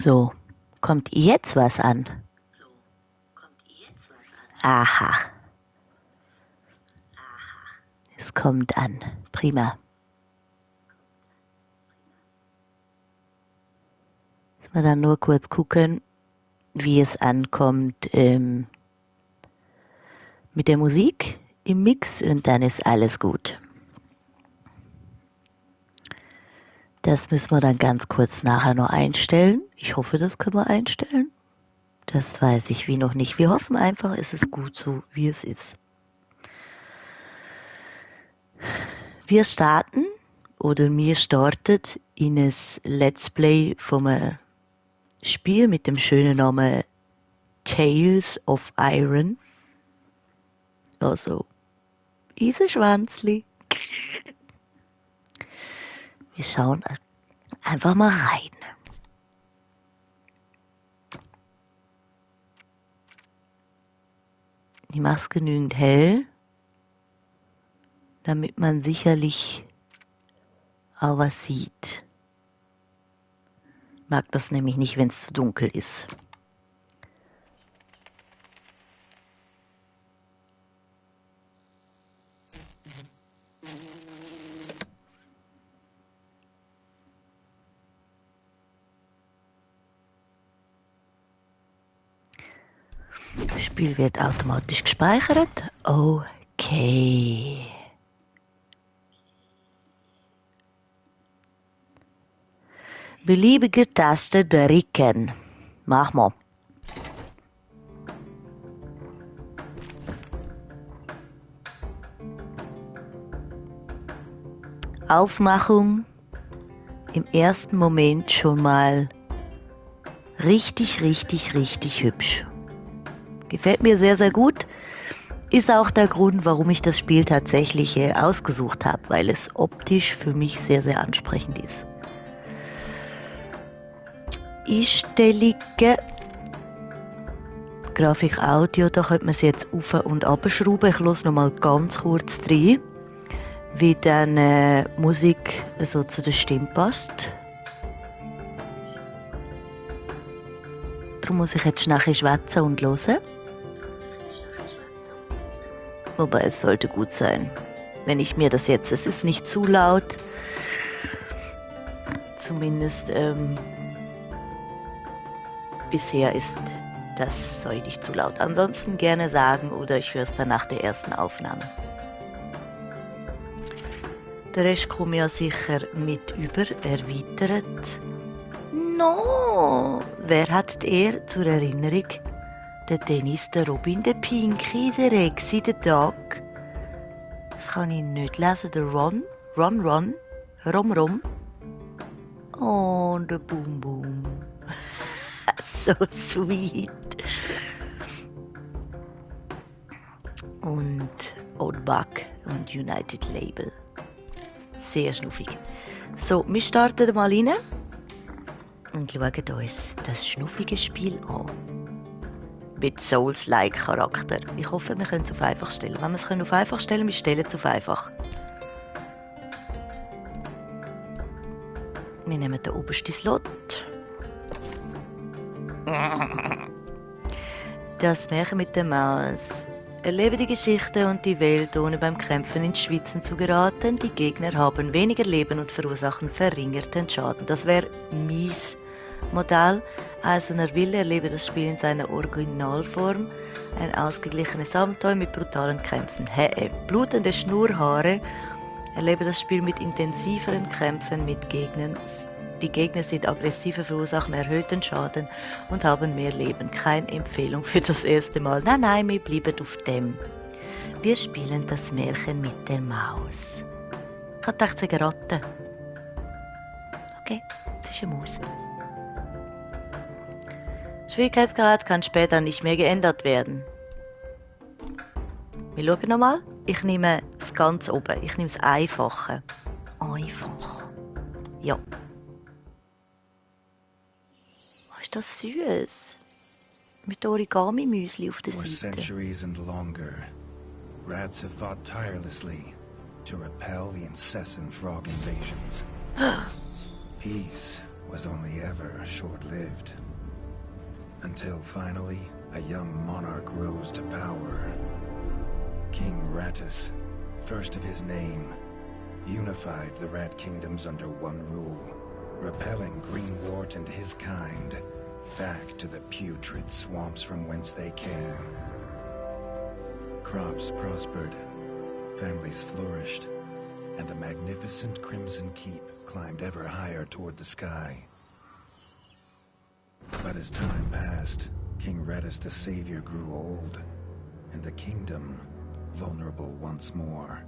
So, kommt jetzt was an? Aha, es kommt an. Prima. Jetzt mal dann nur kurz gucken, wie es ankommt mit der Musik im Mix und dann ist alles gut. Das müssen wir dann ganz kurz nachher noch einstellen. Ich hoffe, das können wir einstellen. Das weiß ich wie noch nicht. Wir hoffen einfach, es ist gut so, wie es ist. Wir starten oder mir startet in ein Let's Play vom Spiel mit dem schönen Namen Tales of Iron. Also, Isenschwanzli. Wir schauen einfach mal rein. Ich mache es genügend hell, damit man sicherlich auch was sieht. Ich mag das nämlich nicht, wenn es zu dunkel ist. Das Spiel wird automatisch gespeichert. Okay. Beliebige Taste drücken. Mach mal. Aufmachung im ersten Moment schon mal richtig hübsch. Gefällt mir sehr, sehr gut. Ist auch der Grund, warum ich das Spiel tatsächlich ausgesucht habe, weil es optisch für mich sehr, sehr ansprechend ist. Einstellungen, Grafik, Audio, da könnte man es jetzt auf- und abschrauben. Ich lasse noch mal ganz kurz rein, wie dann Musik so zu der Stimme passt. Darum muss ich jetzt nachher schwätzen und hören. Wobei es sollte gut sein, wenn ich mir das jetzt, es ist nicht zu laut, zumindest bisher ist das soll nicht zu laut. Ansonsten gerne sagen oder ich höre es dann nach der ersten Aufnahme. Der Rest komme ja sicher mit über, erweitert. No, wer hat er zur Erinnerung? Der Dennis, der Robin, der Pinky, der Rexy, der Doc. Das kann ich nicht lesen. Der Ron, Rom. Oh, der Boom Boom. So sweet. Und Old Buck und United Label. Sehr schnuffig. So, wir starten mal rein und schauen uns das schnuffige Spiel an. Mit Souls-like Charakter. Ich hoffe, wir können es auf einfach stellen. Wenn wir es auf einfach stellen, wir stellen es auf einfach. Wir nehmen den obersten Slot. Das Märchen mit der Maus. Erlebe die Geschichte und die Welt, ohne beim Kämpfen ins Schwitzen zu geraten. Die Gegner haben weniger Leben und verursachen verringerten Schaden. Das wäre mies Modell. Eiserner Wille, erlebe das Spiel in seiner Originalform. Ein ausgeglichenes Abenteuer mit brutalen Kämpfen. Blutende Schnurrhaare. Erlebe das Spiel mit intensiveren Kämpfen mit Gegnern. Die Gegner sind aggressiver, verursachen erhöhten Schaden und haben mehr Leben. Keine Empfehlung für das erste Mal. Nein, wir bleiben auf dem. Wir spielen das Märchen mit der Maus. Ich habe gedacht, es ist eine Ratte. Okay, es ist eine Maus. Schwierigkeitsgrad kann später nicht mehr geändert werden. Wir schauen nochmal. Ich nehme das ganz oben. Ich nehme das Einfache. Einfach. Ja. Oh, ist das süß. Mit Origami-Müsli auf der For Seite. centuries and longer, rats have fought tirelessly to repel the incessant frog invasions. Peace was only ever short-lived. Until finally, a young monarch rose to power. King Rattus, first of his name, unified the Rat Kingdoms under one rule, repelling Greenwort and his kind back to the putrid swamps from whence they came. Crops prospered, families flourished, and the magnificent Crimson Keep climbed ever higher toward the sky. But as time passed, King Rattus the Savior grew old, and the kingdom vulnerable once more.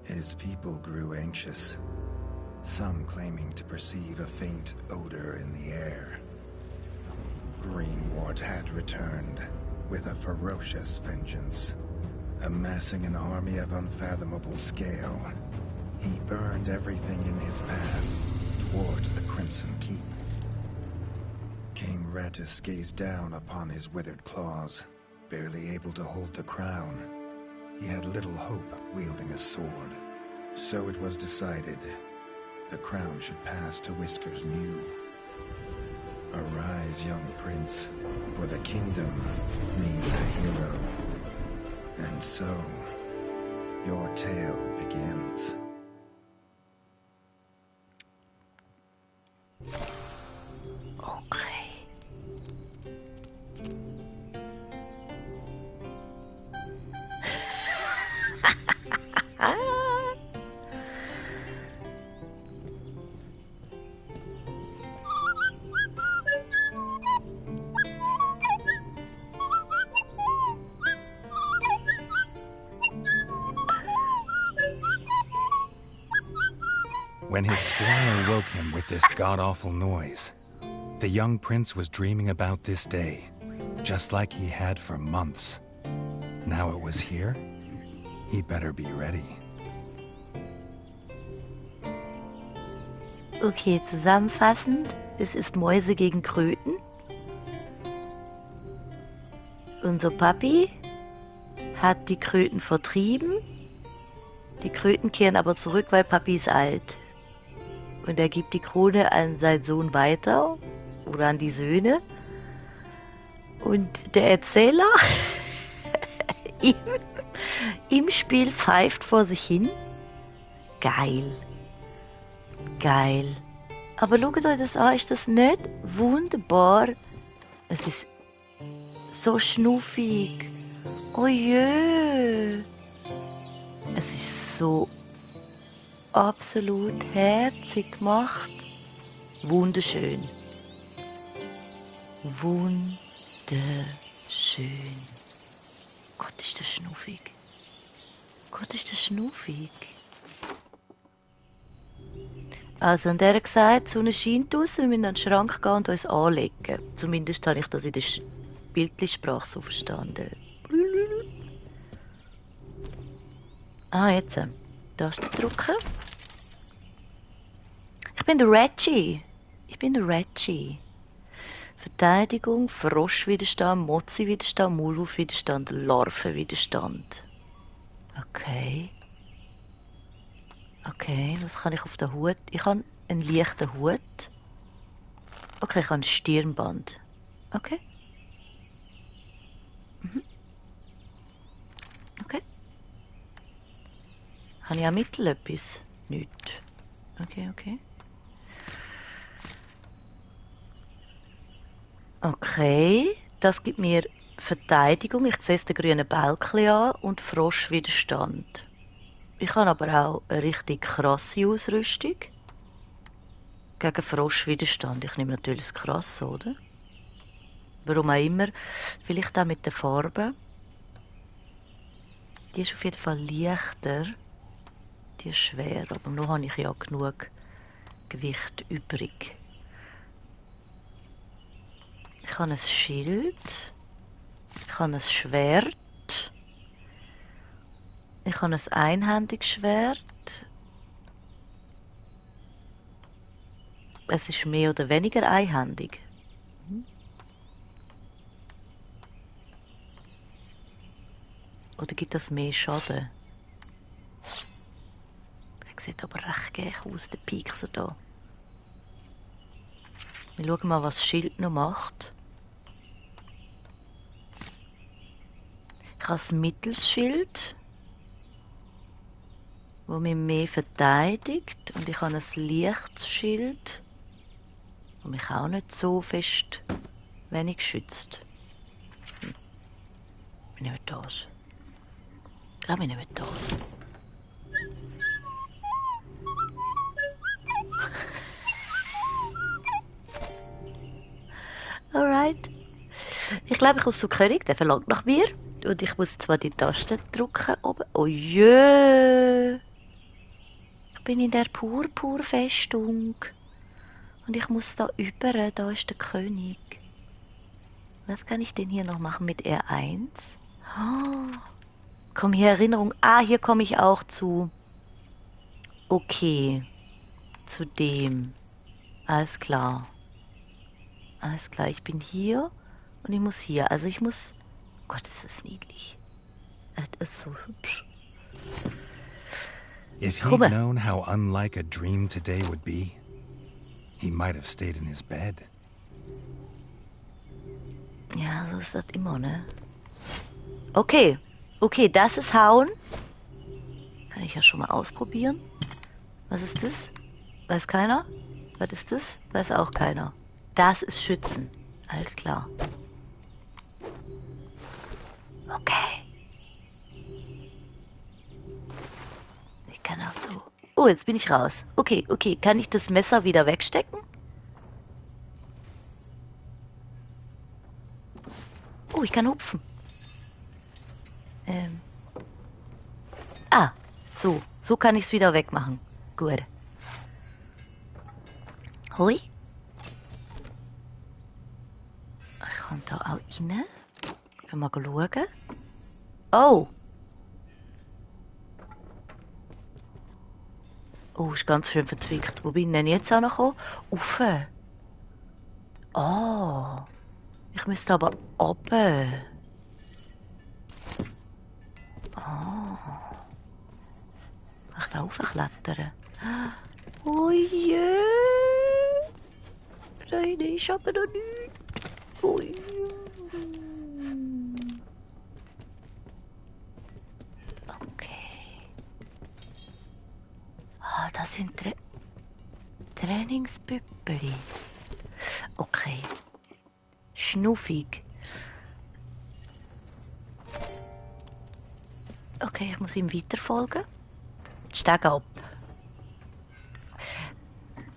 His people grew anxious, some claiming to perceive a faint odor in the air. Greenwort had returned with a ferocious vengeance. Amassing an army of unfathomable scale, he burned everything in his path towards the Crimson Keep. King Rattus gazed down upon his withered claws, barely able to hold the crown. He had little hope wielding a sword. So it was decided the crown should pass to Whiskers New. Arise, young prince, for the kingdom needs a hero. And so, your tale begins. Okay. When his squire woke him with this god-awful noise, the young prince was dreaming about this day, just like he had for months. Now it was here, he'd better be ready. Okay, zusammenfassend, es ist Mäuse gegen Kröten. Unser Papi hat die Kröten vertrieben. Die Kröten kehren aber zurück, weil Papi ist alt. Und er gibt die Krone an seinen Sohn weiter oder an die Söhne. Und der Erzähler im Spiel pfeift vor sich hin. Geil. Geil. Aber schaut euch das an, ist das nicht wunderbar? Es ist so schnuffig. Oh jö. Es ist so absolut herzig gemacht. Wunderschön. Wunderschön. Gott, ist das schnuffig. Gott, ist das schnuffig. Also, und er hat gesagt, die Sonne scheint aus, wir müssen an den Schrank gehen und uns anlegen. Zumindest habe ich das in der Bildschprache so verstanden. Ah, jetzt. Da ist der Drucker. Ich bin der Reggie. Verteidigung, Froschwiderstand, Mozzi-Widerstand, Maulwurf-Widerstand, Larvenwiderstand. Okay. Okay, was kann ich auf den Hut? Ich habe einen leichten Hut. Okay, ich habe ein Stirnband. Okay. Okay. Habe ich auch Mittel etwas? Nichts. Okay. Okay, das gibt mir Verteidigung. Ich sehe den grünen Balken an und Froschwiderstand. Ich habe aber auch eine richtig krasse Ausrüstung. Gegen Froschwiderstand. Ich nehme natürlich das Krasse, oder? Warum auch immer. Vielleicht auch mit der Farbe. Die ist auf jeden Fall leichter. Die ist schwer, aber noch habe ich ja genug Gewicht übrig. Ich habe ein Schild. Ich habe ein Schwert. Ich habe ein einhändiges Schwert. Es ist mehr oder weniger einhändig. Oder gibt das mehr Schaden? Er sieht aber recht gäch aus, der Piekser da. Wir schauen mal, was das Schild noch macht. Ich habe das Mittelschild, das mich mehr verteidigt. Und ich habe ein Lichtsschild, das mich auch nicht so fest wenig schützt. Ich nehme das. Ich glaube, ich nehme das. Alright. Ich glaube, ich habe so König, der verlangt nach mir. Und ich muss jetzt mal die Taste drücken oben. Oh je! Ich bin in der Purpurfestung. Und ich muss da über, da ist der König. Was kann ich denn hier noch machen mit R1? Oh, komm hier Erinnerung. Ah, hier komme ich auch zu. Okay. Zu dem. Alles klar. Alles klar, ich bin hier und ich muss hier. Also ich muss... Gott, ist das niedlich. Das ist so hübsch. If he'd known how unlike a dream today would be, he might have stayed in his bed. Ja, so ist das immer, ne? Okay. Okay, das ist Hauen. Kann ich ja schon mal ausprobieren. Was ist das? Weiß keiner? Was ist das? Weiß auch keiner. Das ist Schützen. Alles klar. Okay. Ich kann auch so... Oh, jetzt bin ich raus. Okay, okay. Kann ich das Messer wieder wegstecken? Oh, ich kann hupfen. Ah, so. So kann ich es wieder wegmachen. Gut. Hui. Ich kann da auch rein. Können wir schauen. Oh. Oh, ist ganz schön verzwickt. Wo bin ich denn jetzt auch noch gekommen? Ufe. Oh. Ich müsste aber oben. Oh. Ach, da raufklettern. Oh je. Nein, ich habe noch nichts. Oh je. Okay. Ah, das sind Trainingspüppeli. Okay. Schnuffig. Okay, ich muss ihm weiterfolgen. Steig ab.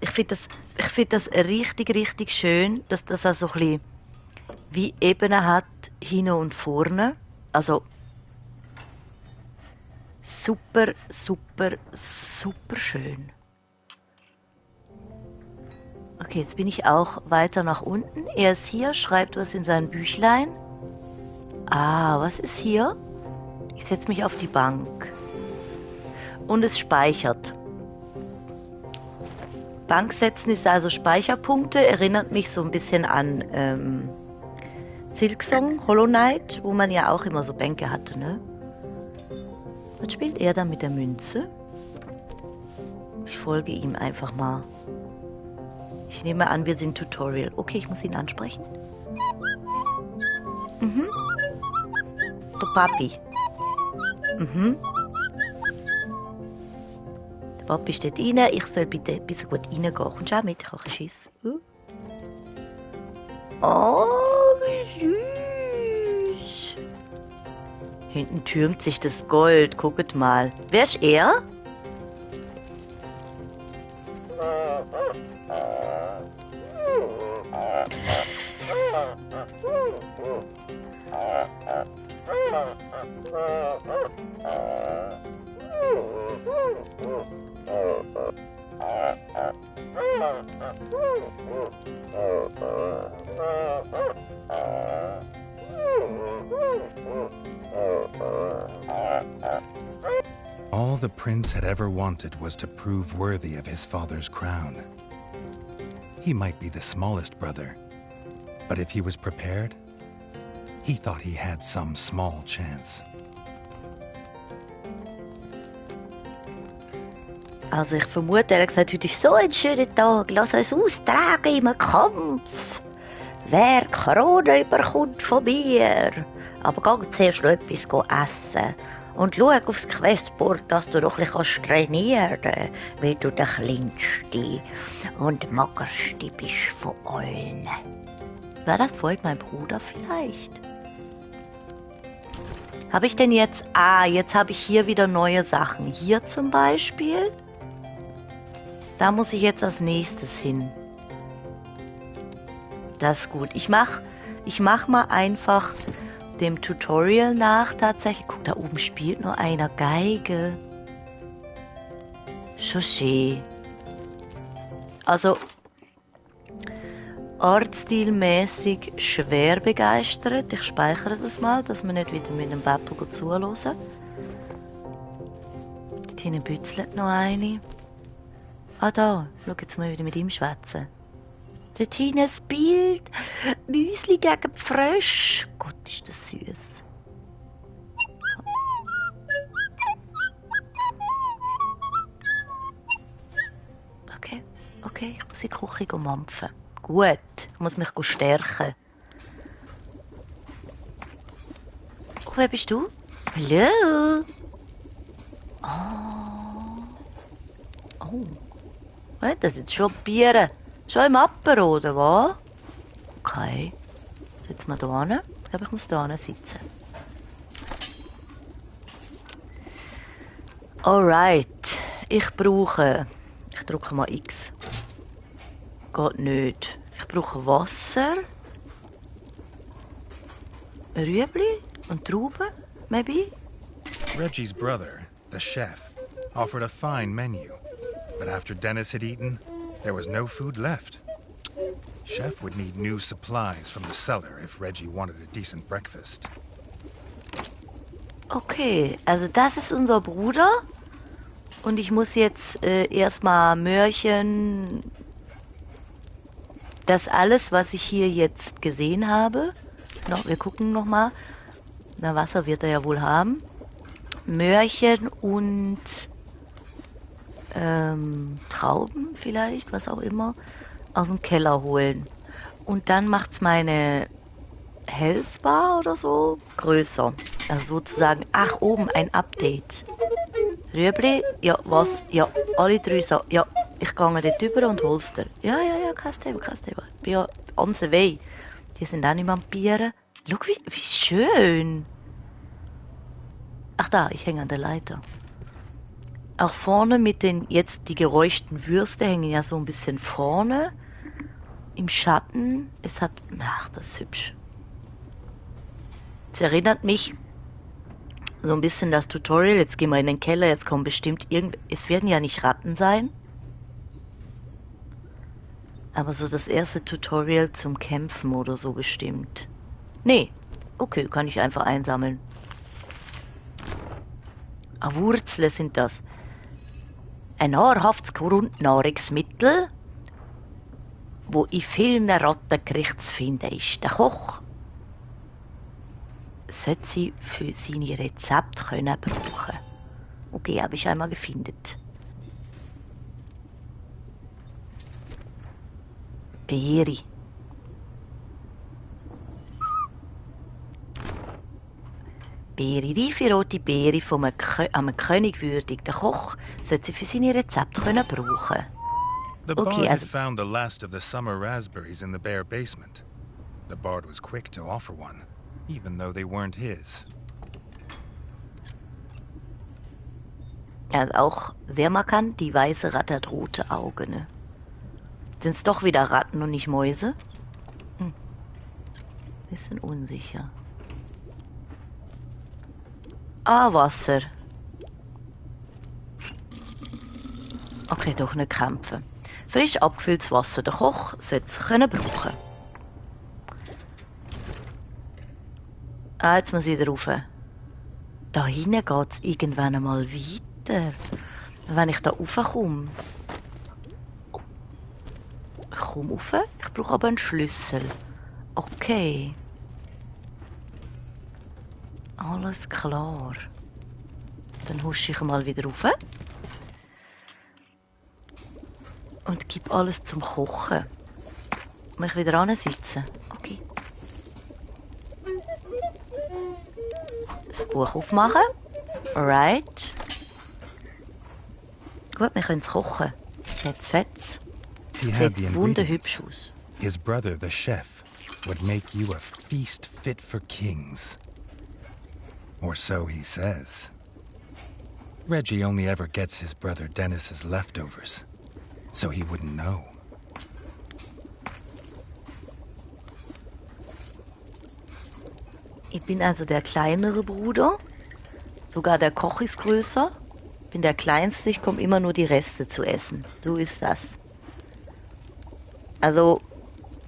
Ich finde das richtig, richtig schön, dass das auch so ein bisschen wie Ebene hat, hinten und vorne. Also super, super, super schön. Okay, jetzt bin ich auch weiter nach unten. Er ist hier, schreibt was in sein Büchlein. Ah, was ist hier? Ich setze mich auf die Bank. Und es speichert. Banksetzen ist also Speicherpunkte. Erinnert mich so ein bisschen an Silksong, Hollow Knight, wo man ja auch immer so Bänke hatte, ne? Was spielt er da mit der Münze? Ich folge ihm einfach mal. Ich nehme an, wir sind Tutorial. Okay, ich muss ihn ansprechen. Mhm. Der Papi. Mhm. Der Papi steht rein. Ich soll bitte ein bisschen gut reingehen. Kommst du auch mit? Ich habe einen Schiss. Oh, wie süß. Hinten türmt sich das Gold. Guckt mal. Wer ist er? All the prince had ever wanted was to prove worthy of his father's crown. He might be the smallest brother, but if he was prepared, he thought he had some small chance. Also ich vermute, er hat gesagt, heute ist so ein schöner Tag, lass uns austragen im Kampf. Wer Krone überkommt von mir. Aber geh zuerst noch etwas essen. Und schau aufs Questboard, dass du noch ein bisschen trainieren kannst, weil du der Kleinste und Magerste bist von allen. War das vorhin mein Bruder vielleicht? Habe ich denn jetzt... jetzt habe ich hier wieder neue Sachen. Hier zum Beispiel. Da muss ich jetzt als nächstes hin. Das ist gut. Ich mach mal einfach dem Tutorial nach tatsächlich. Guck, da oben spielt nur einer Geige. Schon schön. Also artstilmäßig schwer begeistert. Ich speichere das mal, dass wir nicht wieder mit dem Battle zuhören. Dort hinten bützelt noch eine. Da. Schau jetzt mal wieder mit ihm schwätzen. Dort hinten ein Bild. Müsli gegen die Frösche. Gott, ist das süß. Okay, ich muss in die Küche mampfen. Gut, ich muss mich stärken. Oh, wer bist du? Hallo? Oh. Das ist jetzt schon Bier. Schon im Apero, oder was? Okay. Setzen wir hier hin. Ich glaube, ich muss hier hin sitzen. Alright. Ich drücke mal X. Geht nicht. Ich brauche Wasser. Rüebli und Trauben, maybe? Reggie's brother, the chef, offered a fine menu. But after Dennis had eaten, there was no food left. Chef would need new supplies from the cellar if Reggie wanted a decent breakfast. Okay, also das ist unser Bruder. Und ich muss jetzt erstmal Möhrchen, das alles, was ich hier jetzt gesehen habe. Wir gucken nochmal. Na, Wasser wird er ja wohl haben. Möhrchen und Trauben vielleicht, was auch immer, aus dem Keller holen. Und dann macht's meine Health Bar oder so größer. Also sozusagen, oben ein Update. Rüebli, ja, was? Ja, alle drei so. Ja, ich gehe dort rüber und hol's dir. Ja, kein Thema. Ich bin ja on the way. Die sind auch nicht Vampire. Schau, wie schön. Ach da, ich hänge an der Leiter. Auch vorne mit den, jetzt die geräuschten Würste hängen ja so ein bisschen vorne. Im Schatten. Das ist hübsch. Es erinnert mich so ein bisschen das Tutorial. Jetzt gehen wir in den Keller, jetzt kommen bestimmt es werden ja nicht Ratten sein. Aber so das erste Tutorial zum Kämpfen oder so bestimmt. Nee. Okay, kann ich einfach einsammeln. Wurzeln sind das. Ein nahrhaftes Grundnahrungsmittel, wo in vielen Rattengerichten zu finden ist. Der Koch sollte sie für seine Rezepte brauchen. Okay, habe ich einmal gefunden. Beere. Reife rote Beere von einem König würdig. Der Koch sollte sie für seine Rezepte brauchen. The bard had found the last of the summer raspberries in the bare basement. The bard was quick to offer one, even though they weren't his. Also auch sehr markant, die weiße Ratte hat rote Augen. Sind's doch wieder Ratten und nicht Mäuse? Bisschen unsicher. Wasser. Okay, doch nicht kämpfen. Frisch abgefülltes Wasser. Der Koch sollte es brauchen. Jetzt muss ich wieder rauf. Da hinten geht es irgendwann einmal weiter. Wenn ich da raufkomme. Ich komme rauf. Ich brauche aber einen Schlüssel. Okay. Alles klar. Dann husche ich mal wieder rauf. und gib alles zum Kochen. Muss ich wieder ansitzen? Okay. Das Buch aufmachen. Alright. Gut, wir können es kochen. Fetz, fetz. He had the Sieht ingredients. wunderhübsch aus. His brother, the chef, would make you a feast fit for kings. Or so he says. Reggie only ever gets his brother Dennis's leftovers, so he wouldn't know. Ich bin also der kleinere Bruder. Sogar der Koch ist größer. Bin der Kleinste, ich komme immer nur die Reste zu essen. So ist das. Also,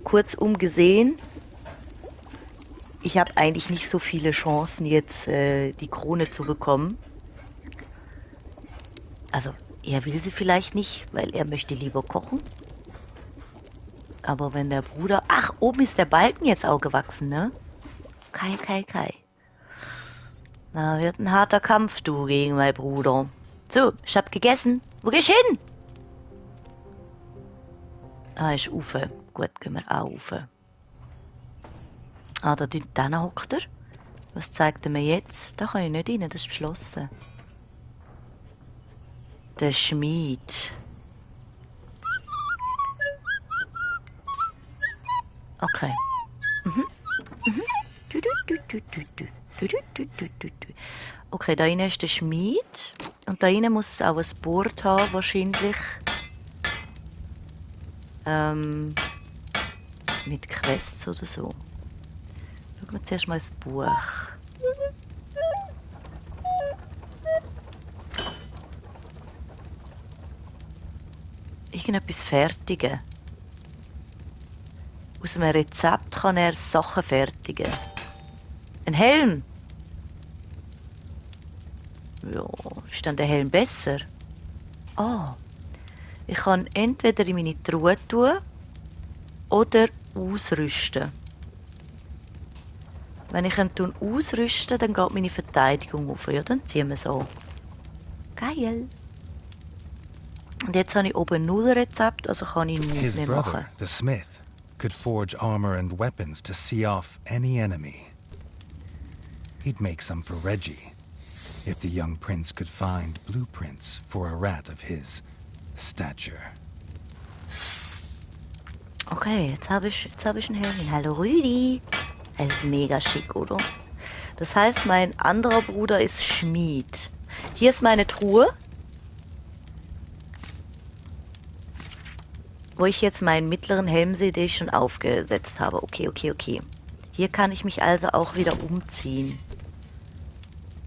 kurzum gesehen, ich habe eigentlich nicht so viele Chancen, jetzt die Krone zu bekommen. Also, er will sie vielleicht nicht, weil er möchte lieber kochen. Aber wenn der Bruder... Ach, oben ist der Balken jetzt auch gewachsen, ne? Kai. Na, wird ein harter Kampf, du, gegen meinen Bruder. So, ich hab gegessen. Wo gehst du hin? Ah, ist Ufe. Gut, gehen wir auch Ufe. Ah, da hockt er. Was zeigt er mir jetzt? Da kann ich nicht rein, das ist beschlossen. Der Schmied. Okay. Okay, da innen ist der Schmied. Und da innen muss es auch ein Board haben, wahrscheinlich. Mit Quests oder so. Schauen wir zuerst mal das Buch. Irgendetwas fertigen. Aus einem Rezept kann er Sachen fertigen. Ein Helm! Ja, ist dann der Helm besser? Ah, ich kann entweder in meine Truhe tun oder ausrüsten. Wenn ich ihn ausrüste, dann geht meine Verteidigung auf. Ja, dann ziehen wir es an. Geil! Und jetzt habe ich oben 0 Rezept, also kann ich nichts His mehr brother, machen. the smith, could forge armor and weapons to see off any enemy. He'd make some for Reggie, if the young prince could find blueprints for a rat of his stature. Okay, jetzt hab ich einen Helm. Hallo Rüdi. Er ist mega schick, oder? Das heißt, mein anderer Bruder ist Schmied. Hier ist meine Truhe, wo ich jetzt meinen mittleren Helm sehe, den ich schon aufgesetzt habe. Okay. Hier kann ich mich also auch wieder umziehen.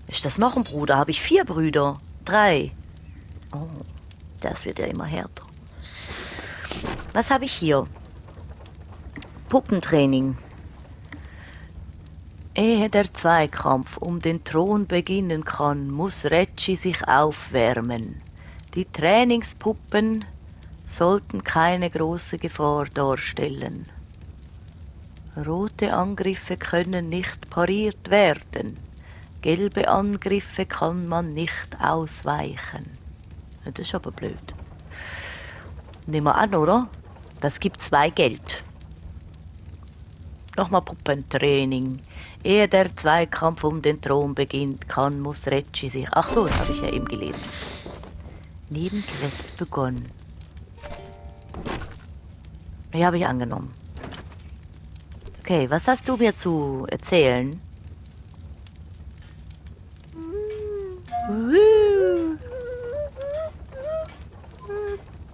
Ist das noch ein Bruder? Habe ich 4 Brüder? 3. Oh, das wird ja immer härter. Was habe ich hier? Puppentraining. Ehe der Zweikampf um den Thron beginnen kann, muss Reggie sich aufwärmen. Die Trainingspuppen sollten keine große Gefahr darstellen. Rote Angriffe können nicht pariert werden. Gelbe Angriffe kann man nicht ausweichen. Das ist aber blöd. Nehmen wir an, oder? Das gibt 2 Geld. Nochmal Puppentraining. Ehe der Zweikampf um den Thron beginnt, muss Reggie sich... Ach so, das habe ich ja eben gelesen. Nebenquest begonnen. Die habe ich angenommen. Okay, was hast du mir zu erzählen?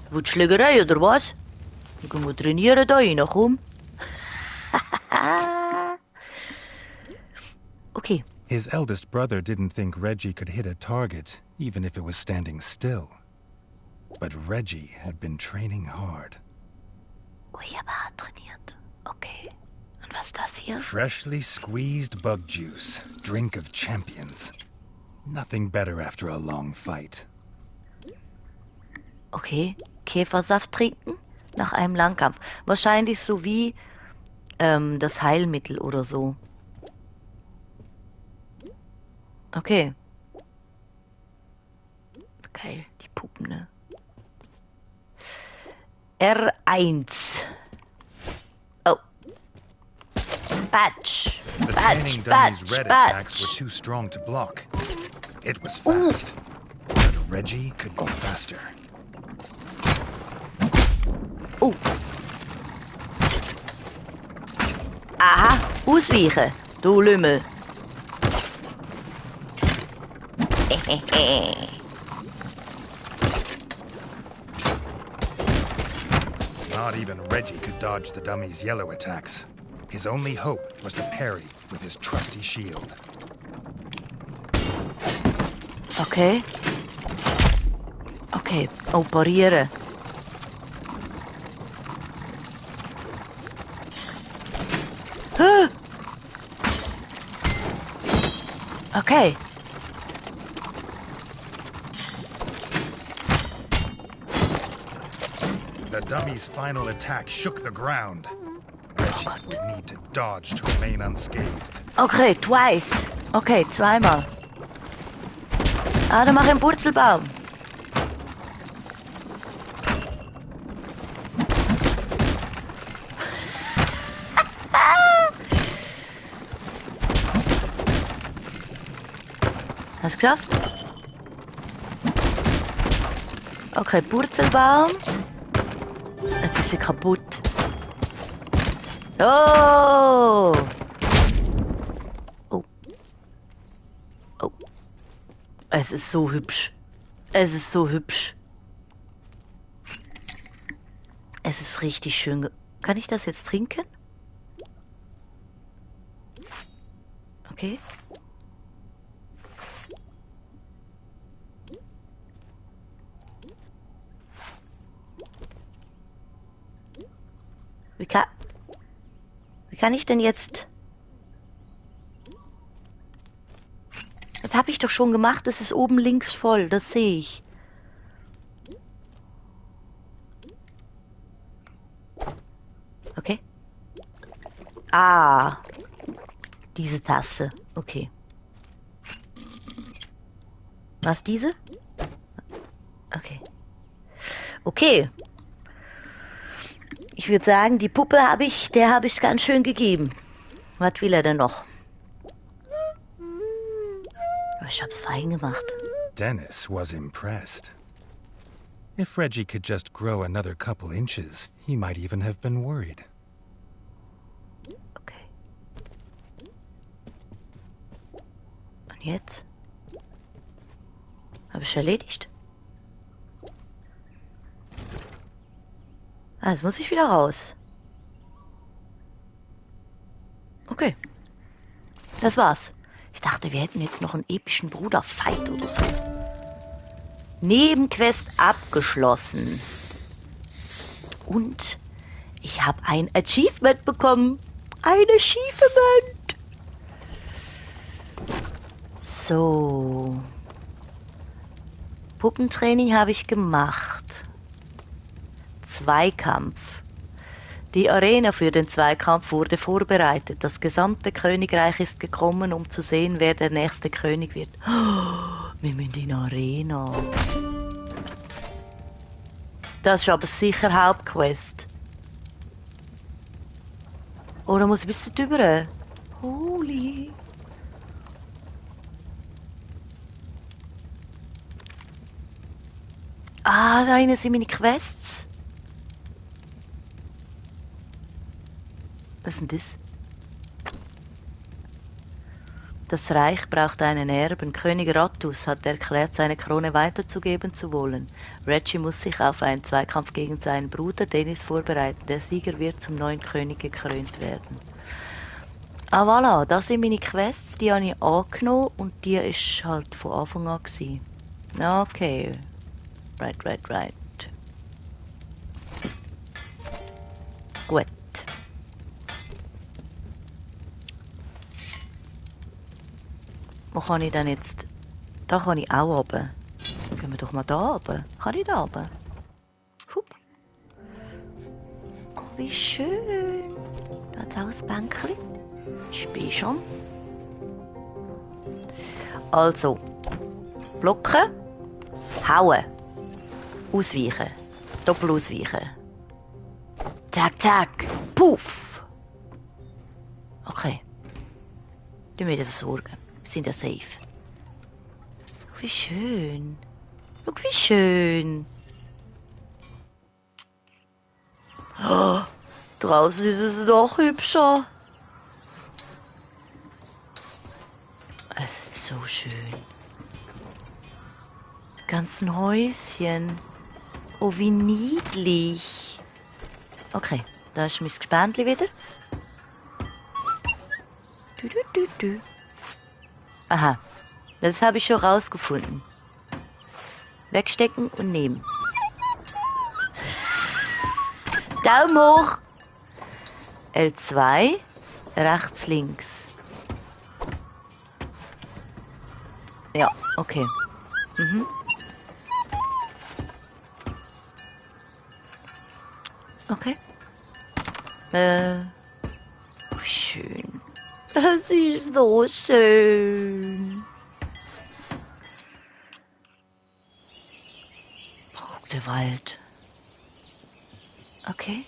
Willst du Schlägerei oder was? Wir gehen trainieren da rein, komm. Okay. His eldest brother didn't think Reggie could hit a target, even if it was standing still. But Reggie had been training hard. Oh, ich habe hart trainiert. Okay. Und was ist das hier? Freshly squeezed bug juice, drink of champions. Nothing better after a long fight. Okay. Käfersaft trinken nach einem Langkampf. Wahrscheinlich so wie das Heilmittel oder so. Okay. Geil, die Puppen, ne? R1. Oh. Badge. The Badge, training badge, dummy's red attacks were badge. too strong to block. It was fast, but Reggie could be faster. Oh. Aha, ausweichen, du Lümmel. Not even Reggie could dodge the dummy's yellow attacks. His only hope was to parry with his trusty shield. Okay. Okay, oh, parieren. Huh. Okay. The dummy's final attack shook the ground. Reggie would need to dodge to remain unscathed. Okay, twice. Okay, zweimal. Ah, dann mach ich einen Purzelbaum. Hast du geschafft? Okay, Purzelbaum. Jetzt ist sie kaputt. Oh! Oh. Oh. Es ist so hübsch. Es ist so hübsch. Es ist richtig schön. Kann ich das jetzt trinken? Okay. Wie kann ich denn jetzt... Das habe ich doch schon gemacht. Das ist oben links voll. Das sehe ich. Okay. Ah. Diese Tasse. Okay. Was, diese? Okay. Okay. Ich würde sagen, die Puppe der habe ich ganz schön gegeben. Was will er denn noch? Ich hab's fein gemacht. Dennis was impressed. If Reggie could just grow another couple inches, he might even have been worried. Okay. Und jetzt? Habe ich erledigt? Ah, jetzt muss ich wieder raus. Okay. Das war's. Ich dachte, wir hätten jetzt noch einen epischen Bruderfight oder so. Nebenquest abgeschlossen. Und ich habe ein Achievement bekommen. Ein Achievement. So. Puppentraining habe ich gemacht. Zweikampf. Die Arena für den Zweikampf wurde vorbereitet. Das gesamte Königreich ist gekommen, um zu sehen, wer der nächste König wird. Oh, wir müssen in die Arena. Das ist aber sicher Hauptquest. Oder muss ich bis drüber? Holy. Ah, da hinten sind meine Quests. Was ist denn das? Das Reich braucht einen Erben. König Rattus hat erklärt, seine Krone weiterzugeben zu wollen. Reggie muss sich auf einen Zweikampf gegen seinen Bruder Dennis vorbereiten. Der Sieger wird zum neuen König gekrönt werden. Ah, voilà, das sind meine Quests, die habe ich angenommen und die ist halt von Anfang an gewesen. Okay. Right. Gut. Wo kann ich denn jetzt... Da kann ich auch runter. Gehen wir doch mal da runter. Kann ich da runter? Hup. Oh, wie schön. Da hat es auch ein Bänkchen. Ich bin schon. Also. Blocken. Hauen. Ausweichen. Doppel ausweichen. Zack, zack. Puff. Okay. Die müssen wir versorgen. Wir sind ja safe. Wie schön. Schau, wie schön. Oh, draußen ist es doch hübscher. Es ist so schön. Die ganzen Häuschen. Oh, wie niedlich. Okay, da ist mein Gespendli wieder. Du. Aha, das habe ich schon rausgefunden. Wegstecken und nehmen. Daumen hoch. L2, rechts, links. Ja, okay. Mhm. Okay. Wie schön. Es ist so schön. Oh, der Wald. Okay.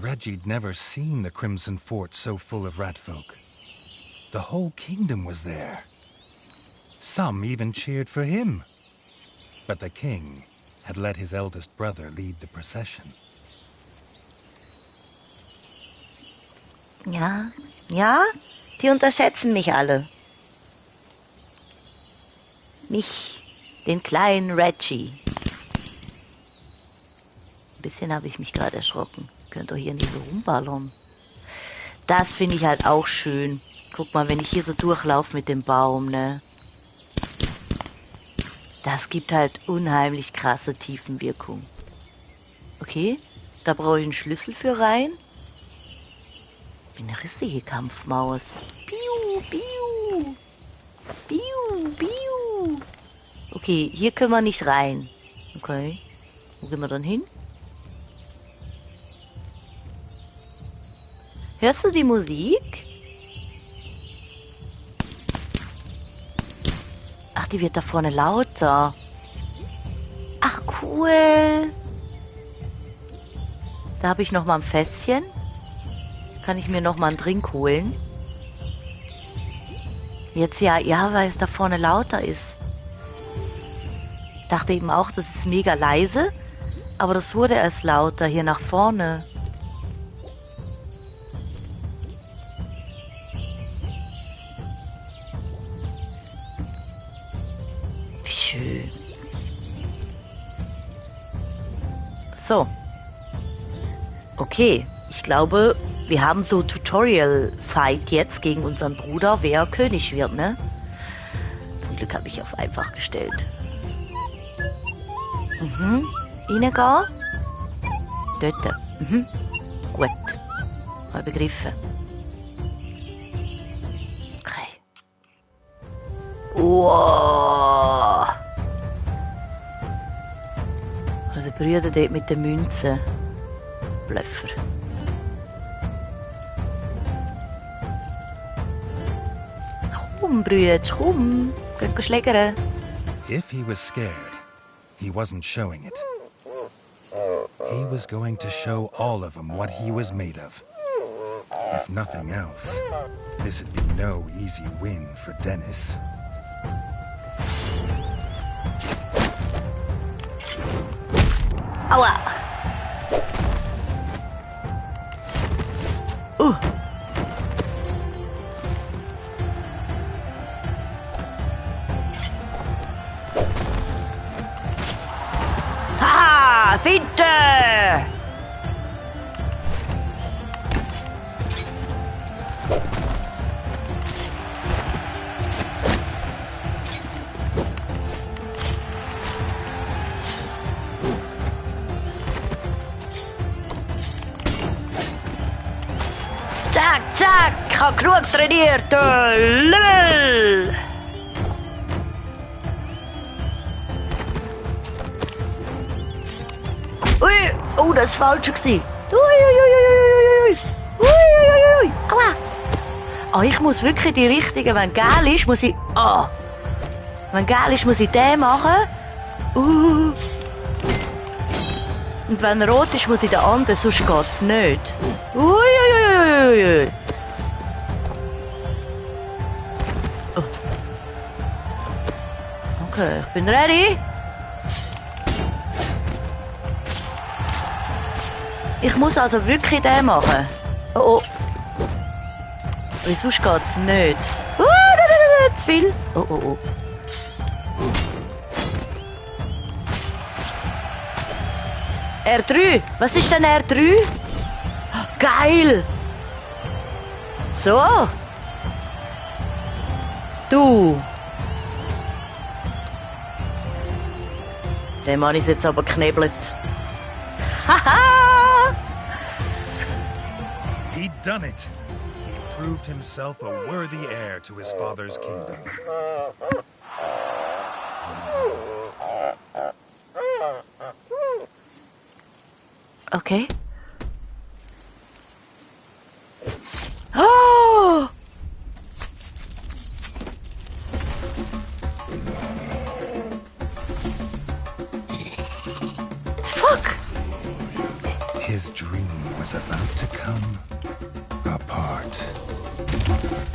Reggie'd never seen the Crimson Fort so full of ratfolk. The whole kingdom was there. Some even cheered for him. But the king had let his eldest brother lead the procession. Ja, die unterschätzen mich alle. Mich, den kleinen Reggie. Ein bisschen habe ich mich gerade erschrocken. Könnt ihr hier nicht so rumballern. Das finde ich halt auch schön. Guck mal, wenn ich hier so durchlaufe mit dem Baum, ne? Das gibt halt unheimlich krasse Tiefenwirkung. Okay, da brauche ich einen Schlüssel für rein. Ich bin eine richtige Kampfmaus. Piu, piu. Piu, piu. Okay, hier können wir nicht rein. Okay, wo gehen wir dann hin? Hörst du die Musik? Ach, die wird da vorne lauter. Ach, cool. Da habe ich noch mal ein Fässchen. Kann ich mir noch mal einen Drink holen? Jetzt ja, weil es da vorne lauter ist. Ich dachte eben auch, das ist mega leise. Aber das wurde erst lauter hier nach vorne. Wie schön. So. Okay, ich glaube, wir haben so Tutorial-Fight jetzt gegen unseren Bruder, wer König wird, ne? Zum Glück habe ich auf einfach gestellt. Reingehen. Dort. Gut. Mal begriffen. Okay. Wow. Also Brüder dort mit den Münzen. Blöffer. Komm, Brüder, komm. Gehen schlägern. If he was scared, he wasn't showing it. He was going to show all of them what he was made of. If nothing else, this'd be no easy win for Dennis. Aua! Ha! Finte! Zack, zack! Ich hab genug trainiert! Level! Ui! Oh, das ist falsch gewesen! Ui! Aua! Oh, ich muss wirklich die richtige, wenn geil ist, muss ich... Oh! Wenn geil ist, muss ich den machen. Und wenn er rot ist, muss ich den anderen, sonst geht's nicht. Uiuiuiui. Oh. Okay, ich bin ready. Ich muss also wirklich den machen. Oh, oh. Weil sonst geht's nicht. Zu viel. Oh, oh, oh. R3. Was ist denn R3? Geil. So. Du. Den Mann ist jetzt aber geknebelt. Haha. He'd done it. He proved himself a worthy heir to his father's kingdom. Okay. Oh! Fuck! His dream was about to come apart.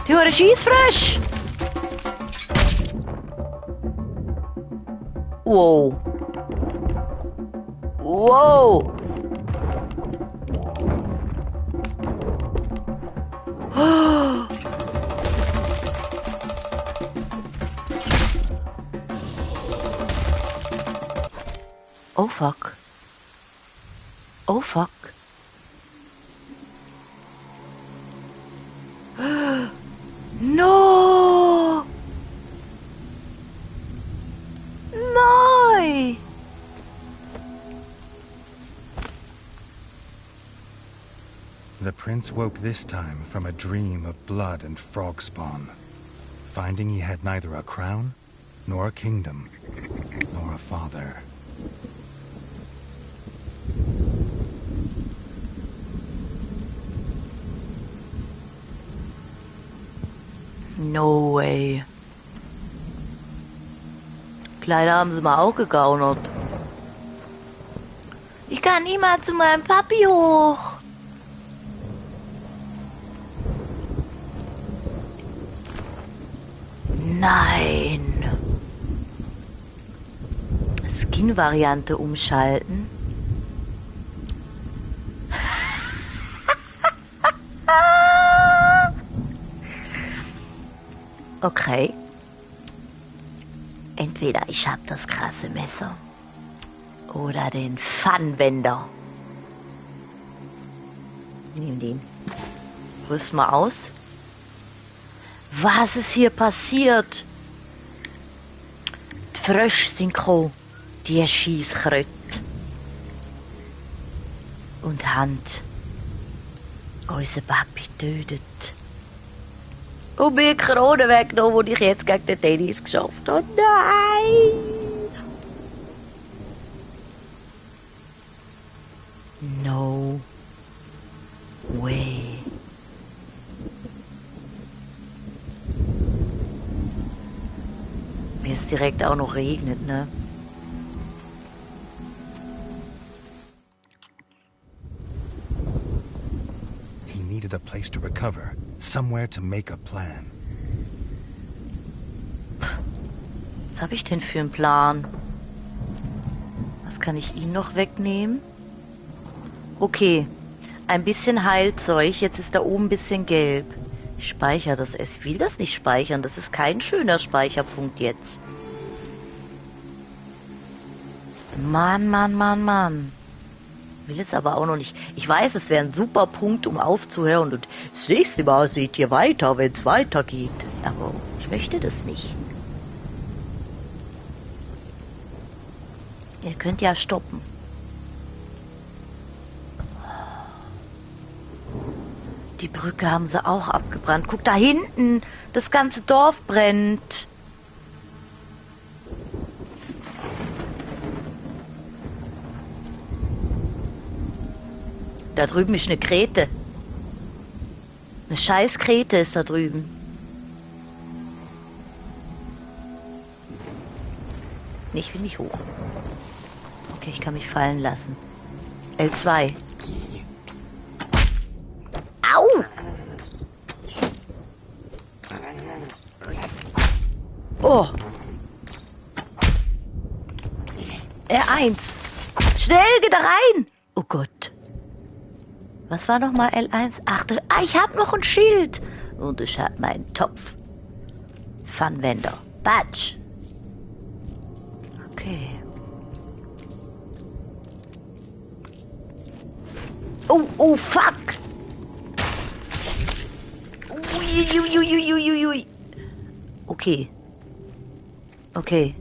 Du hast Scheissfresh! Wow. Wow! Oh fuck. Oh fuck. No! Nein! The prince woke this time from a dream of blood and frog spawn, finding he had neither a crown, nor a kingdom, nor a father. No way. Leider haben sie mal auch gegaunert. Ich kann niemals zu meinem Papi hoch. Nein. Skin-Variante umschalten. Okay. Entweder ich hab das krasse Messer oder den Pfannenwender. Nimm den. Rüst mal aus. Was ist hier passiert? Die Frösch-Synchro, die Schiesskröt. Und Hand. Unser Papi tötet. Und mir die Krone weggenommen, die ich jetzt gegen den Tennis geschafft habe. Nein! No way. Wie es direkt auch noch regnet, ne? He needed a place to recover, somewhere to make a plan. Was habe ich denn für einen Plan? Was kann ich ihm noch wegnehmen? Okay, ein bisschen Heilzeug. Jetzt ist da oben ein bisschen gelb. Ich speichere das. Ich will das nicht speichern. Das ist kein schöner Speicherpunkt jetzt. Mann, Mann, Mann, Mann. Will es aber auch noch nicht. Ich weiß, es wäre ein super Punkt, um aufzuhören. Und das nächste Mal seht ihr weiter, wenn es weitergeht. Aber ich möchte das nicht. Ihr könnt ja stoppen. Die Brücke haben sie auch abgebrannt. Guck da hinten, das ganze Dorf brennt. Da drüben ist eine Krete. Eine scheiß Krete ist da drüben. Ich will nicht hoch. Okay, ich kann mich fallen lassen. L2. Au! Oh. R1. Schnell, geh da rein! Oh Gott. Was war nochmal L1? Ach, ich hab noch ein Schild. Und ich hab meinen Topf. Funwender. Batsch. Okay. Oh, fuck. Ui. Okay.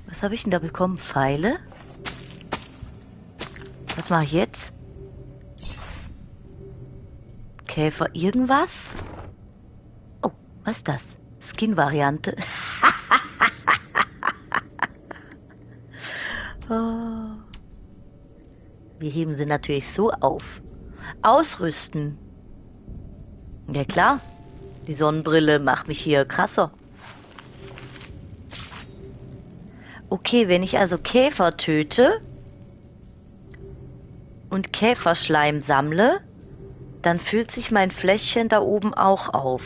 Was habe ich denn da bekommen? Pfeile? Was mache ich jetzt? Käfer irgendwas? Oh, was ist das? Skin-Variante. Oh. Wir heben sie natürlich so auf. Ausrüsten. Ja klar, die Sonnenbrille macht mich hier krasser. Okay, wenn ich also Käfer töte und Käferschleim sammle, dann füllt sich mein Fläschchen da oben auch auf.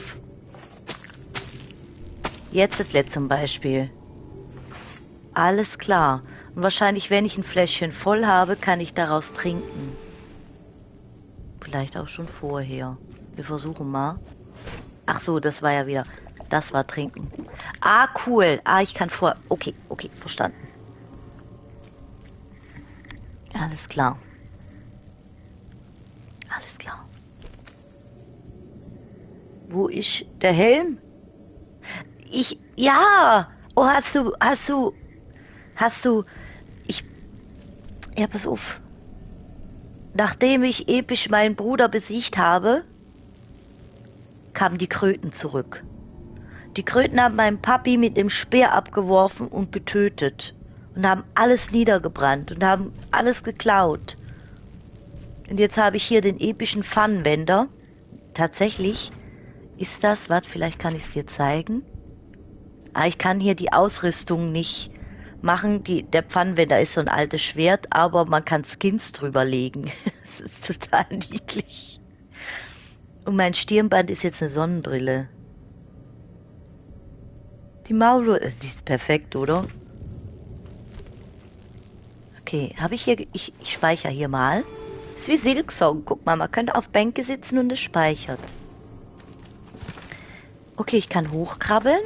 Jetzt zum Beispiel. Alles klar. Und wahrscheinlich, wenn ich ein Fläschchen voll habe, kann ich daraus trinken. Vielleicht auch schon vorher. Wir versuchen mal. Ach so, das war ja wieder... Das war trinken. Ah, cool. Ah, ich kann vor... Okay, verstanden. Alles klar. Wo ist der Helm? Ja! Oh, hast du... Ja, pass auf. Nachdem ich episch meinen Bruder besiegt habe, kamen die Kröten zurück. Die Kröten haben meinen Papi mit dem Speer abgeworfen und getötet. Und haben alles niedergebrannt und haben alles geklaut. Und jetzt habe ich hier den epischen Funwender. Tatsächlich ist das, warte, vielleicht kann ich es dir zeigen. Ah, ich kann hier die Ausrüstung nicht machen. Der Pfannenwender ist so ein altes Schwert, aber man kann Skins drüber legen. Das ist total niedlich. Und mein Stirnband ist jetzt eine Sonnenbrille. Die Maulwurf, die ist perfekt, oder? Okay, habe ich hier, ich speichere hier mal. Das ist wie Silksong, guck mal, man könnte auf Bänke sitzen und es speichert. Okay, ich kann hochkrabbeln.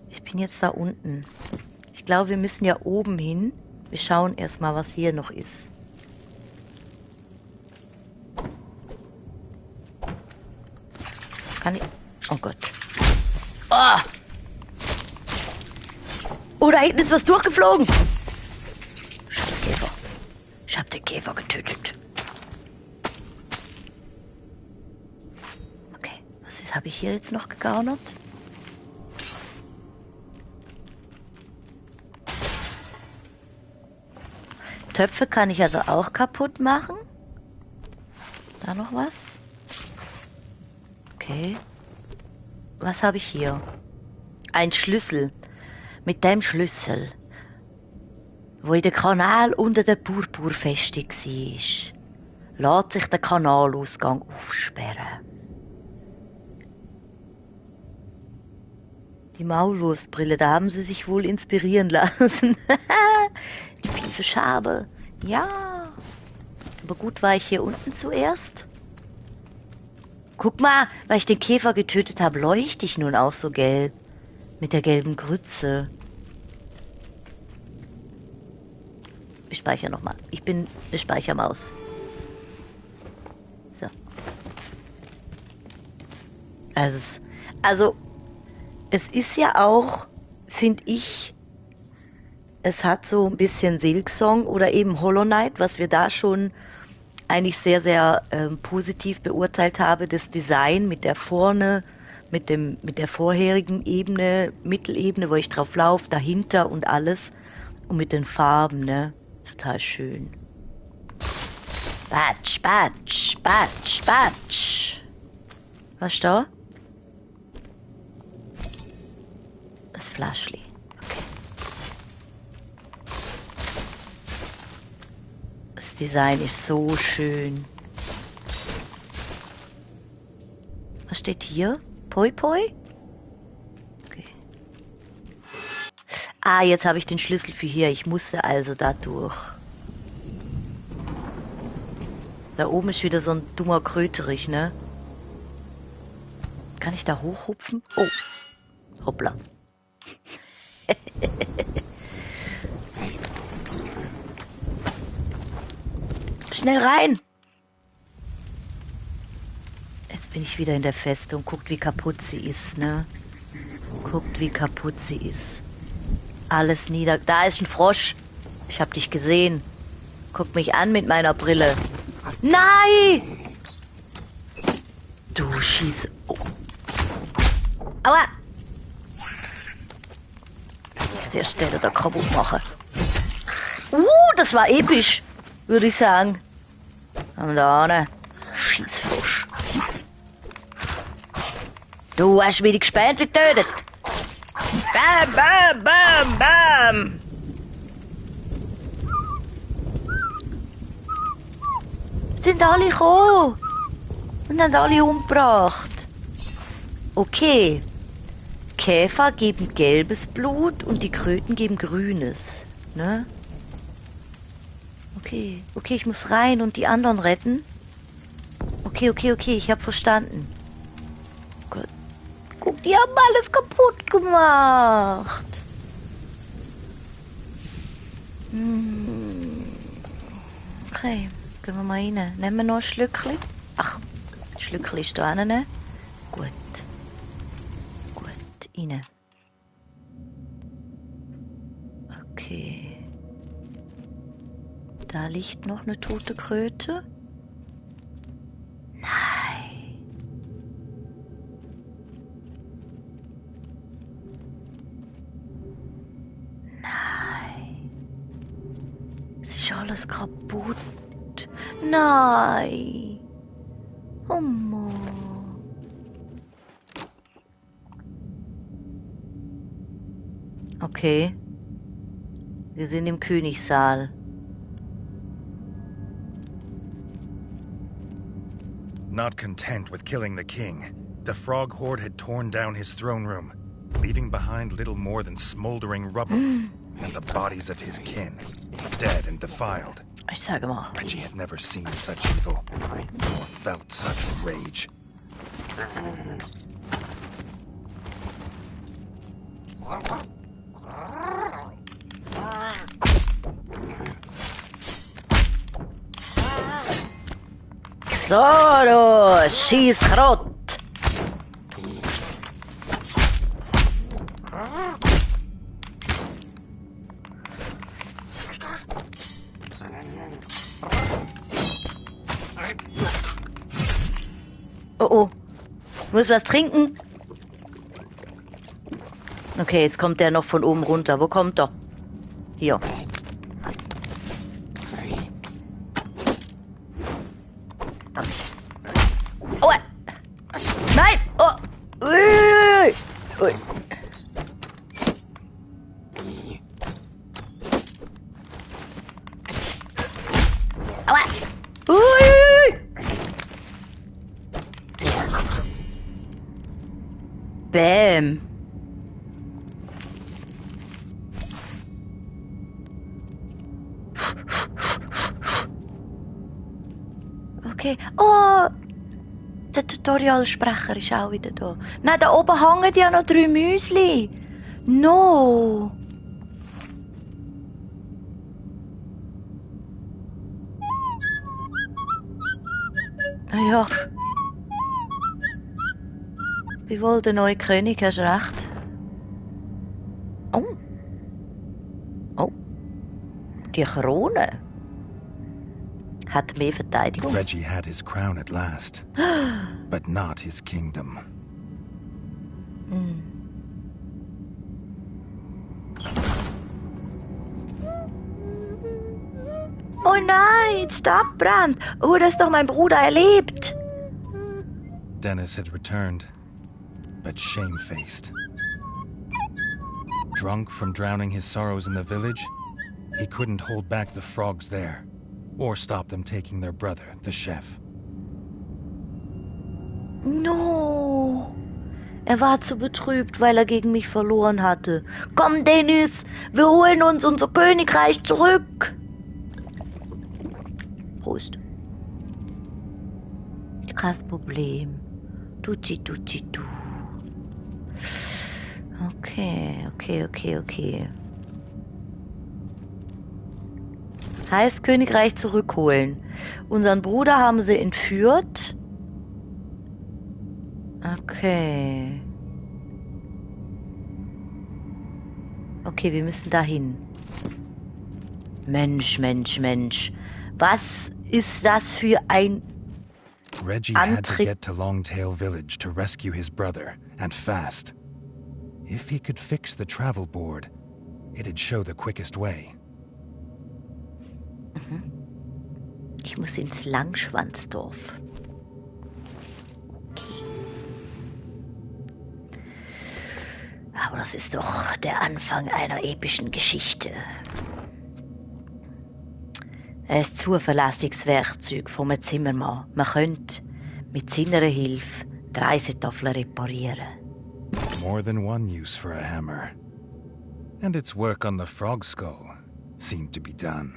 Ich bin jetzt da unten. Ich glaube, wir müssen ja oben hin. Wir schauen erstmal, was hier noch ist. Kann ich... Oh Gott. Oh! Oh, da hinten ist was durchgeflogen. Ich hab den Käfer getötet. Okay, was habe ich hier jetzt noch gegaunert? Töpfe kann ich also auch kaputt machen. Da noch was? Okay. Was habe ich hier? Ein Schlüssel. Mit dem Schlüssel, wo in der Kanal unter der Purpurfeste war, lässt sich der Kanalausgang aufsperren. Die Maulwurfsbrille, da haben sie sich wohl inspirieren lassen. Die fiese Schabe. Ja. Aber gut, war ich hier unten zuerst? Guck mal, weil ich den Käfer getötet habe, leuchte ich nun auch so gelb. Mit der gelben Grütze. Ich speichere nochmal. Ich bin eine Speichermaus. So. Also, es ist ja auch, finde ich, es hat so ein bisschen Silksong oder eben Hollow Knight, was wir da schon eigentlich sehr, sehr positiv beurteilt haben. Das Design mit der vorne, mit der vorherigen Ebene, Mittelebene, wo ich drauf laufe, dahinter und alles. Und mit den Farben, ne? Total schön. Batsch, batsch, batsch, batsch. Was ist da? Das Flaschli. Okay. Design ist so schön. Was steht hier? Poi Poi? Okay. Ah, jetzt habe ich den Schlüssel für hier. Ich musste also da durch. Da oben ist wieder so ein dummer Kröterich, ne? Kann ich da hochhupfen? Oh. Hoppla. Schnell rein! Jetzt bin ich wieder in der Festung. Guckt, wie kaputt sie ist, ne? Guckt, wie kaputt sie ist. Alles nieder... Da ist ein Frosch. Ich hab dich gesehen. Guck mich an mit meiner Brille. Nein! Du schieß... Oh. Aua! Der Stelle da kaputt machen. Das war episch, würde ich sagen. Und da ne? Schießfrosch. Du hast mir die Gespännte getötet. Bam, bam, bam, bam. Sind alle gekommen und haben alle umgebracht. Okay. Käfer geben gelbes Blut und die Kröten geben grünes. Ne? Okay, ich muss rein und die anderen retten. Okay, ich hab verstanden. Gott. Guck, die haben alles kaputt gemacht. Okay, gehen wir mal rein. Nehmen wir noch ein Schlückchen. Ach, ein Schlückchen ist da rein. Gut. Rein. Okay. Da liegt noch eine tote Kröte. Nein. Nein. Es ist alles kaputt. Nein. Oh Mann. Okay. Wir sind im Königssaal. Not content with killing the king, the frog horde had torn down his throne room, leaving behind little more than smoldering rubble and the bodies of his kin, dead and defiled. Ich sage mal. Reggie had never seen such evil, nor felt such rage. So, du Schießkrot! Oh. Ich muss was trinken. Okay, jetzt kommt der noch von oben runter. Wo kommt er? Hier. Oh! Nein! Oh! Ui! Ui! Aua! Ui! Bäm! Okay. Oh! Der Tutorial-Sprecher ist auch wieder da. Nein, da oben hängen ja noch 3 Müsli. No! Ja. Wie wohl der neue König, hast recht. Oh. Oh. Die Krone. Hat mehr Verteidigung. Reggie had his crown at last, but not his kingdom. Oh nein, es abbrennt. Oh, das ist doch mein Bruder erlebt. Dennis had returned, but shamefaced. Drunk from drowning his sorrows in the village, he couldn't hold back the frogs there. or stop them taking their brother, the chef. No. Er war zu betrübt, weil er gegen mich verloren hatte. Komm, Dennis, wir holen uns unser Königreich zurück. Prost. Krass Problem. Tutti. Okay. Heißt Königreich zurückholen. Unseren Bruder haben sie entführt. Okay. Okay, wir müssen dahin. Mensch. Was ist das für ein Reggie had to get to Longtail Village to rescue his brother, and fast. If he could fix the travel board, it'd show the quickest way. Ich muss ins Langschwanzdorf. Okay. Aber das ist doch der Anfang einer epischen Geschichte. Ein zuverlässiges Werkzeug vom Zimmermann. Man könnte mit seiner Hilfe die Reisetafel reparieren. More than one use for a hammer. And its work on the frog skull seemed to be done.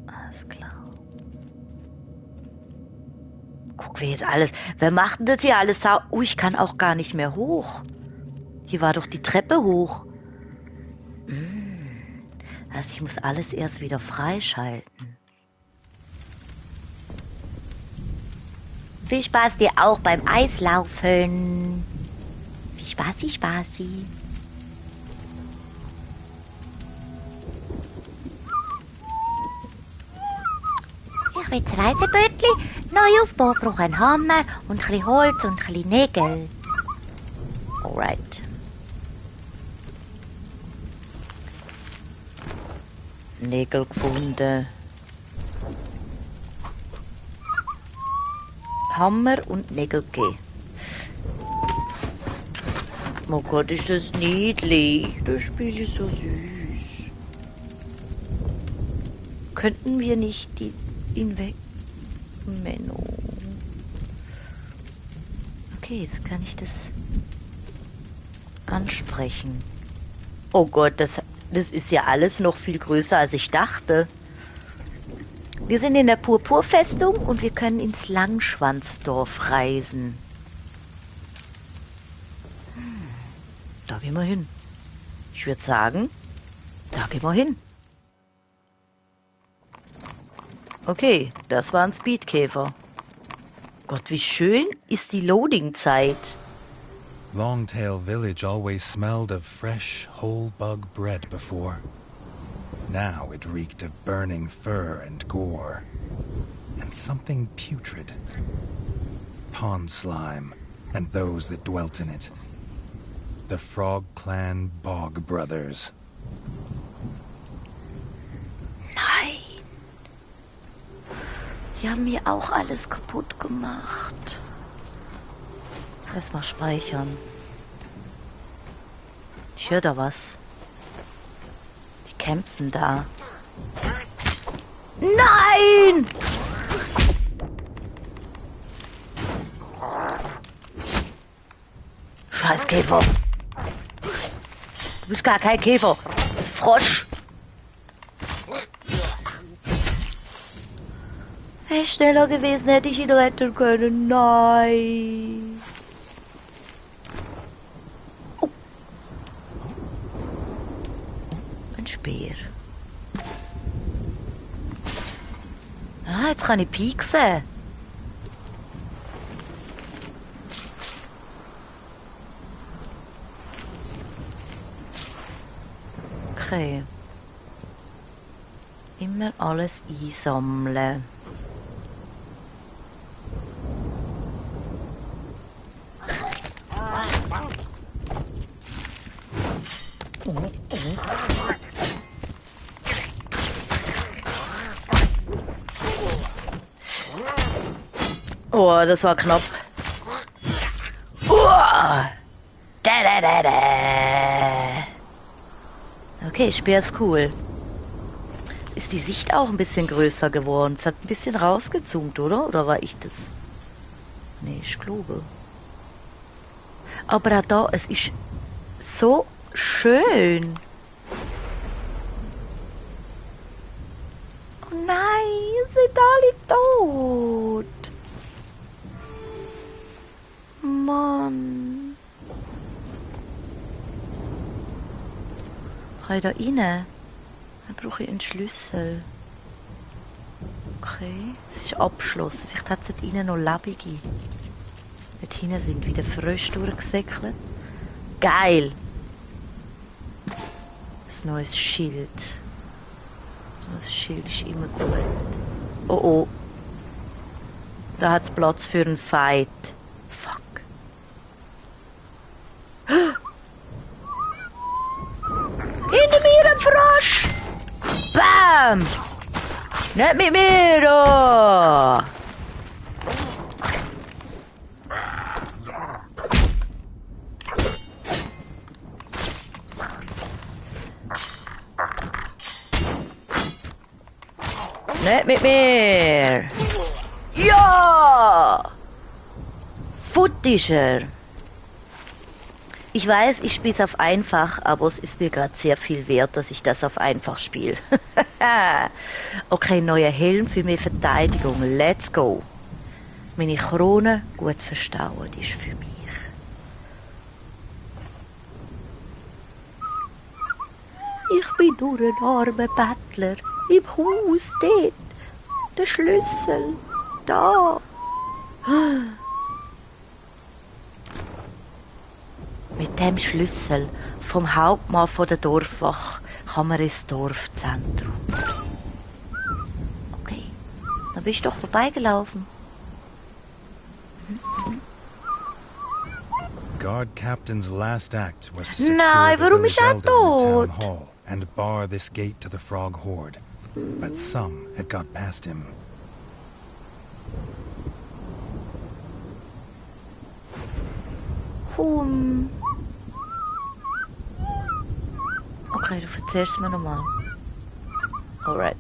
Alles klar. Guck, wie jetzt alles... Wer macht denn das hier alles? Ich kann auch gar nicht mehr hoch. Hier war doch die Treppe hoch. Also ich muss alles erst wieder freischalten. Viel Spaß dir auch beim Eislaufen. Viel Spaßi. Ich will das Reisebötli. Neuaufbau braucht einen Hammer und ein bisschen Holz und ein bisschen Nägel. Alright. Nägel gefunden. Hammer und Nägel gegeben. Oh Gott, ist das niedlich. Das Spiel ist so süß. Könnten wir nicht ihn weg... Menno. Okay, jetzt kann ich das ansprechen. Oh Gott, das ist ja alles noch viel größer, als ich dachte. Wir sind in der Purpurfestung und wir können ins Langschwanzdorf reisen. Da gehen wir hin. Ich würde sagen, da gehen wir hin. Okay, das war ein Speedkäfer. Gott, wie schön ist die Loading-Zeit. Longtail Village always smelled of fresh, whole bug bread before. Now it reeked of burning fur and gore. And something putrid. Pond slime, and those that dwelt in it. The Frog Clan Bog Brothers. Nein. Die haben mir auch alles kaputt gemacht. Erstmal speichern. Ich höre da was. Die kämpfen da. Nein! Scheiß Käfer. Du bist gar kein Käfer. Du bist Frosch. Wäre ich schneller gewesen, hätte ich ihn retten können. Nein. Oh. Ein Speer. Ah, jetzt kann ich pieksen. Okay. Immer alles einsammeln. Oh, das war knapp. Okay, Speer ist cool. ist die Sicht auch ein bisschen größer geworden. Es hat ein bisschen rausgezoomt, oder? Oder war ich das? Nee, ich glaube. Aber auch da, es ist so schön. Oh nein, sind alle tot. Mann. Kann ich da rein? Dann brauche ich einen Schlüssel. Okay, es ist abgeschlossen. Vielleicht hat es dort innen noch Lebige. Dort hinten sind wieder Frösche durchgesäckelt. Geil! Ein neues Schild. Das Schild ist immer gut. Oh oh. Da hat es Platz für einen Fight. Fuck. Hinter mir ein Frosch! Bam! Nicht mit mir! Oh. Nicht mit mir! Ja! Futtischer! Ich weiß, ich spiele es auf einfach, aber es ist mir gerade sehr viel wert, dass ich das auf einfach spiele. Okay, neuer Helm für mehr Verteidigung. Let's go! Meine Krone gut verstaut ist für mich. Ich bin nur ein armer Bettler. Im Haus dort. Der Schlüssel. Da. Mit dem Schlüssel vom Hauptmann von der Dorfwache kann man ins Dorfzentrum. Okay. Dann bist du doch vorbeigelaufen. Guard Captain's last act was to secure Nein, the warum village ist er elder in the town tot? hall and bar this gate to the Frog Horde. But some had got past him. Okay, du erzählst mir nochmal. Alright.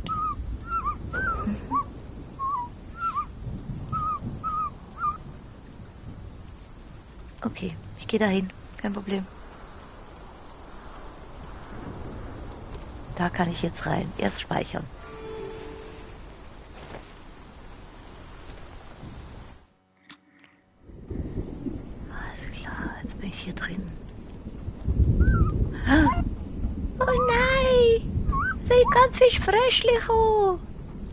Okay, ich gehe dahin. Kein Problem. Da kann ich jetzt rein. Erst speichern. Alles klar, jetzt bin ich hier drin. Oh nein! Sieht ganz viel Fröschlich aus.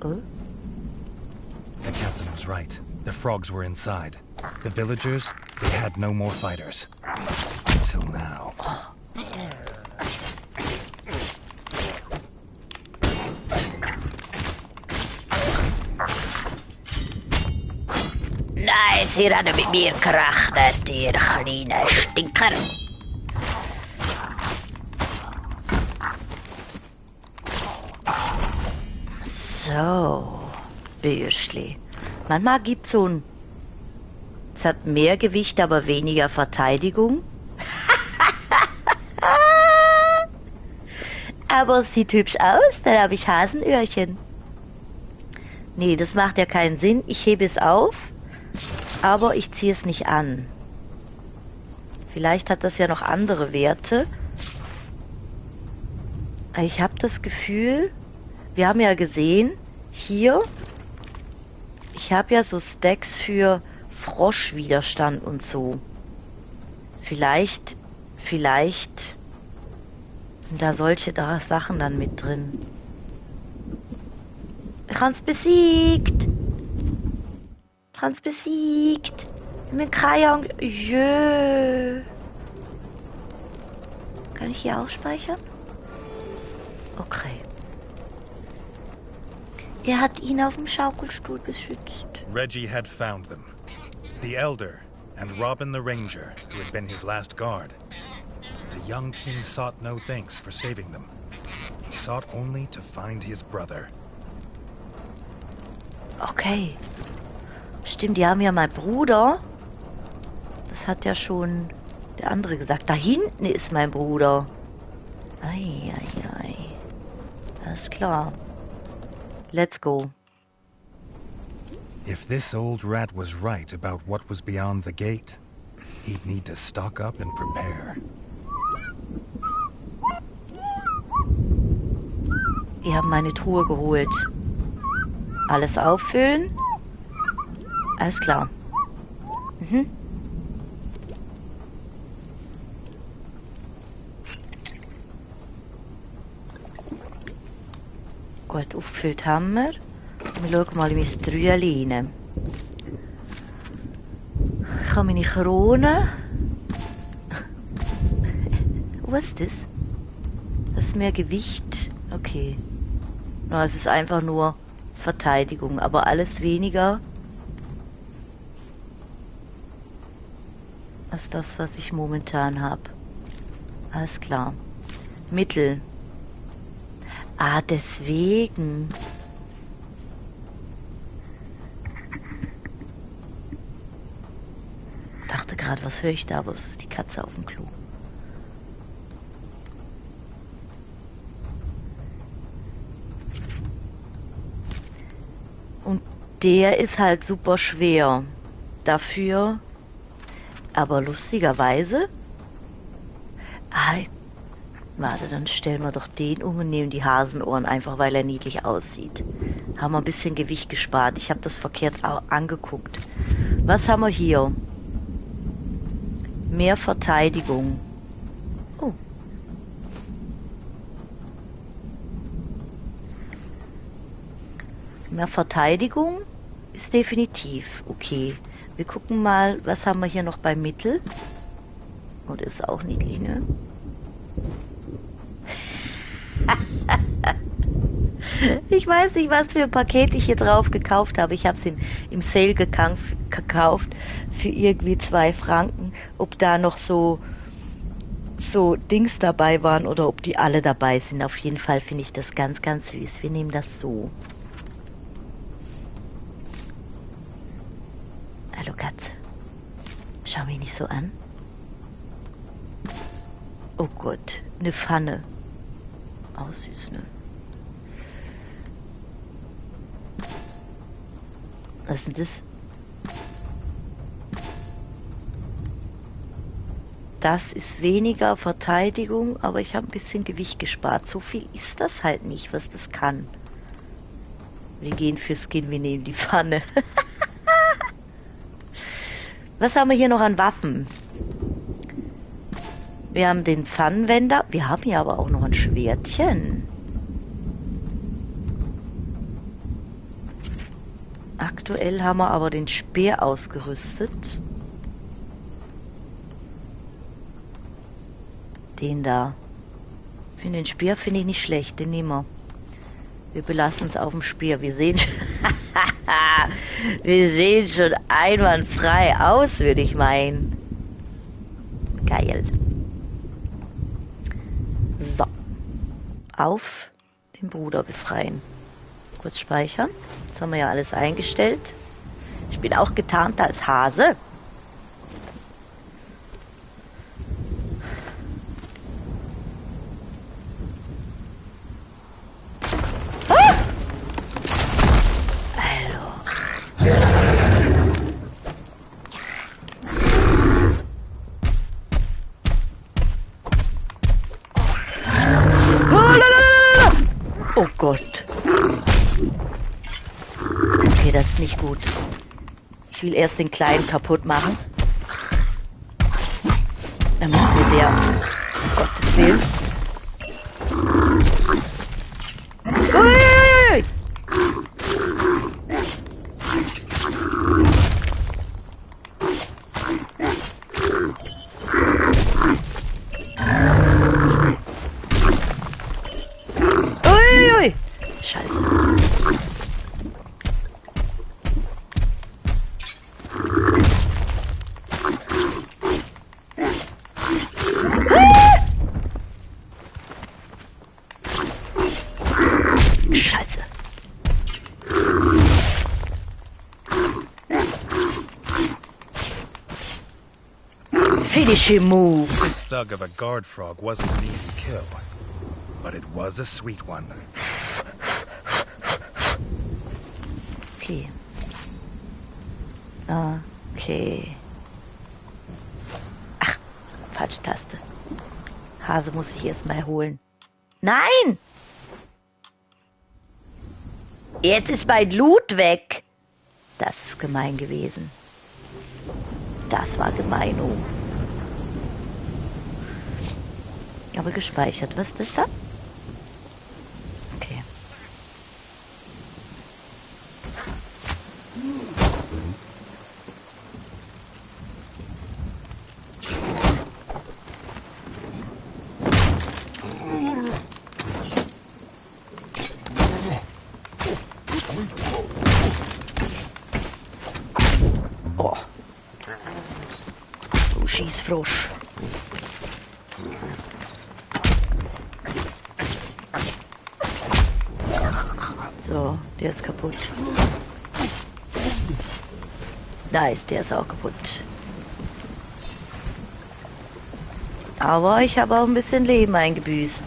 Oh? The captain was right. The frogs were inside. The villagers, they had no more fighters. Until now. Nein, sie haben mit mir gerechnet, ihr kleinen Stinker. So, Bürschli. Manchmal gibt's so ein... Es hat mehr Gewicht, aber weniger Verteidigung. Aber es sieht hübsch aus, dann habe ich Hasenöhrchen. Nee, das macht ja keinen Sinn. Ich hebe es auf, aber ich ziehe es nicht an. Vielleicht hat das ja noch andere Werte. Ich habe das Gefühl, wir haben ja gesehen, hier, ich habe ja so Stacks für Froschwiderstand und so. Vielleicht sind da solche Sachen dann mit drin. Ich hab's besiegt. Mit Kajang. Jö. Kann ich hier auch speichern? Okay. Er hat ihn auf dem Schaukelstuhl beschützt. Reggie had found them. The elder and Robin the ranger, who had been his last guard. The young king sought no thanks for saving them. He sought only to find his brother. Okay. Stimmt, die haben ja mein Bruder. Das hat ja schon der andere gesagt. Da hinten ist mein Bruder. Ei. Alles klar. Let's go. If this old rat was right about what was beyond the gate, he'd need to stock up and prepare. Ich habe meine Truhe geholt. Alles auffüllen. Alles klar. Mhm. Gut, auffüllt haben wir. Wir schauen mal in mein Trüeli rein. Ich habe meine Krone. Was ist das? Das ist mehr Gewicht. Okay. No, es ist einfach nur Verteidigung, aber alles weniger als das, was ich momentan habe. Alles klar. Mittel. Ah, deswegen. Dachte gerade, was höre ich da? Aber es ist die Katze auf dem Klo. Und der ist halt super schwer. Dafür, aber lustigerweise. Warte, dann stellen wir doch den um und nehmen die Hasenohren, einfach weil er niedlich aussieht. Haben wir ein bisschen Gewicht gespart. Ich habe das verkehrt angeguckt. Was haben wir hier? Mehr Verteidigung. Oh. Mehr Verteidigung ist definitiv okay. Wir gucken mal, was haben wir hier noch bei Mittel. Und ist auch niedlich, ne? Ich weiß nicht, was für ein Paket ich hier drauf gekauft habe. Ich habe es im Sale gekauft für irgendwie 2 Franken. Ob da noch so Dings dabei waren oder ob die alle dabei sind. Auf jeden Fall finde ich das ganz, ganz süß. Wir nehmen das so. Hallo Katze. Schau mich nicht so an. Oh Gott, eine Pfanne. Auch süß, ne? Was ist denn das? Das ist weniger Verteidigung, aber ich habe ein bisschen Gewicht gespart. So viel ist das halt nicht, was das kann. Wir gehen für Skin, wir nehmen die Pfanne. Was haben wir hier noch an Waffen? Wir haben den Pfannenwender. Wir haben hier aber auch noch ein Schwertchen. Aktuell haben wir aber den Speer ausgerüstet. Den da. Den Speer finde ich nicht schlecht. Den nehmen wir. Wir belassen es auf dem Speer. Wir sehen schon einwandfrei aus, würde ich meinen. Geil. So. Auf den Bruder befreien. Kurz speichern. Jetzt haben wir ja alles eingestellt. Ich bin auch getarnt als Hase. Oh Gott. Okay, das ist nicht gut. Ich will erst den Kleinen kaputt machen. Dann müssen wir der... Um Gottes Willen. Ui! Scheiße. Scheiße. Finish him move. This thug of a guard frog wasn't an easy kill, but it was a sweet one. okay. Okay. Ach, falsche Taste. Hase muss ich erstmal holen. Nein! Jetzt ist mein Loot weg. Das ist gemein gewesen. Das war gemein. Oh. Aber gespeichert. Was ist das da? Okay. Oh. Du Schießfrosch. So, der ist kaputt. Nice, der ist auch kaputt. Aber ich habe auch ein bisschen Leben eingebüßt.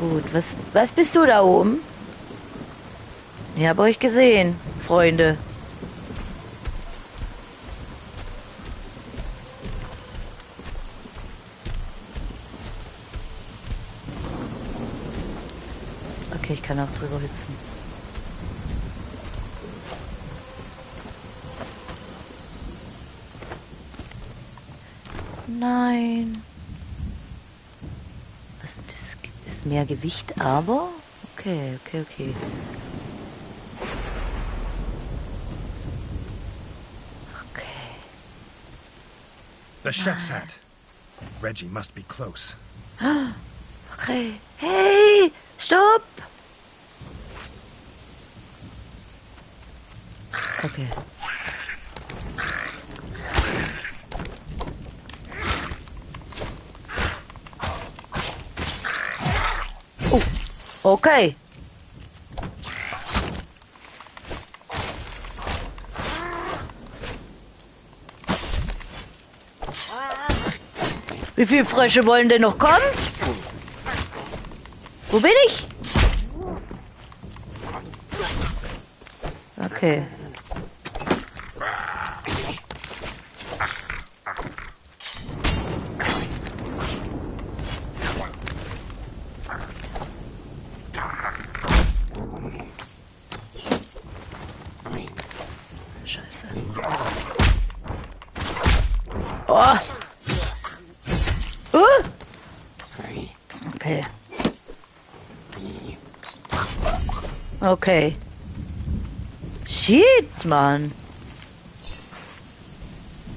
Gut, was bist du da oben? Ich habe euch gesehen, Freunde. Okay, ich kann auch drüber hüpfen. Nein. Was, das ist mehr Gewicht, aber... Okay. The chef's hat. Reggie must be close. Okay. Hey, stopp! Okay. Oh, okay. Wie viele Frösche wollen denn noch kommen? Wo bin ich? Okay. Scheiße. Oh! Okay. Okay. Shit, Mann.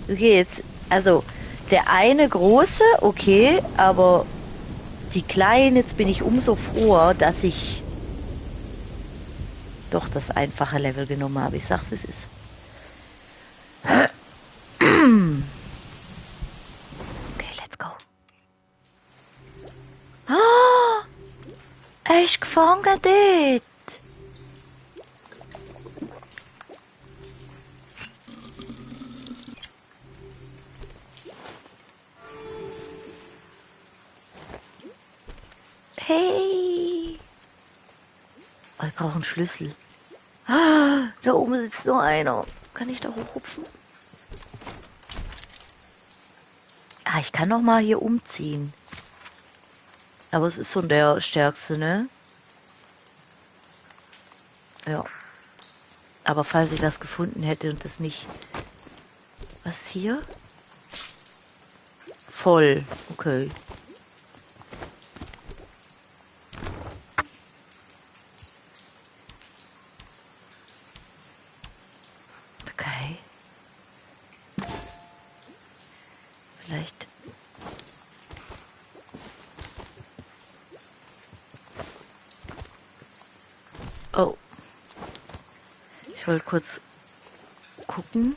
Okay, jetzt, also, der eine große, okay, aber die kleinen, jetzt bin ich umso froher, dass ich doch das einfache Level genommen habe. Ich sag's, wie es ist. Okay, let's go. Oh, er ist gefangen dort. Hey. Oh, ich brauche einen Schlüssel. Ah, da oben sitzt nur einer. Kann ich da hochhupfen? Ah, ich kann noch mal hier umziehen. Aber es ist schon der stärkste, ne? Ja. Aber falls ich was gefunden hätte und das nicht... Was ist hier? Voll. Okay. Okay. Vielleicht... Oh. Ich wollte kurz gucken,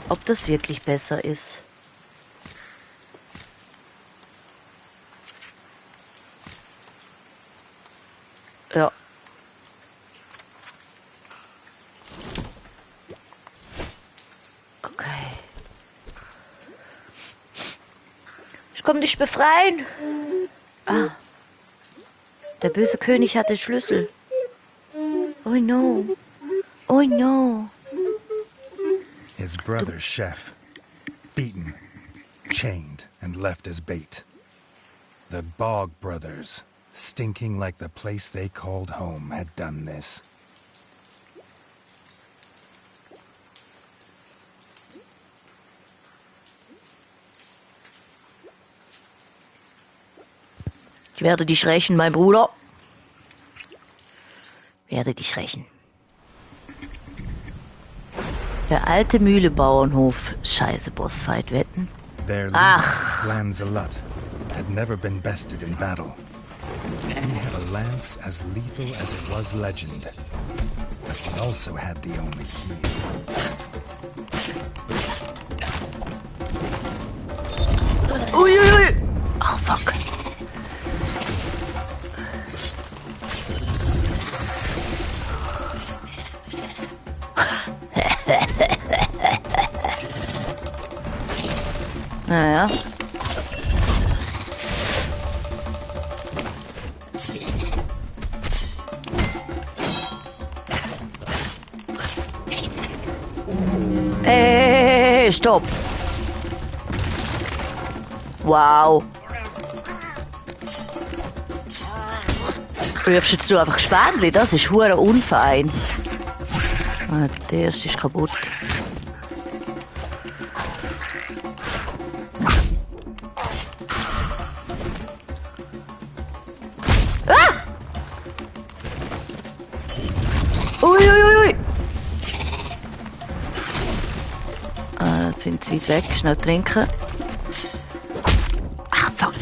ob das wirklich besser ist. Ja. Okay. Ich komme dich befreien. Ah. Der böse König hat den Schlüssel. Oh no. Oh no. His brother, Chef, beaten, chained, and left as bait. The Bog brothers, stinking like the place they called home, had done this. Ich werde dich rächen, mein Bruder. Werde dich rächen. Der alte Mühlebauernhof. Scheiße, Bossfight, wetten. Their leader, Lancelot, had never been bested in battle. He had a lance as lethal as it was legend. But he also had the only key. Uiuiui! Oh, fuck. Naja. Stopp. Wow. Rührst jetzt du einfach Spähnchen? Das ist hure unfein. Ah, der erste ist kaputt. Ah! Uiuiui! Ich finde es weit weg. Schnell trinken. Ach, fuck.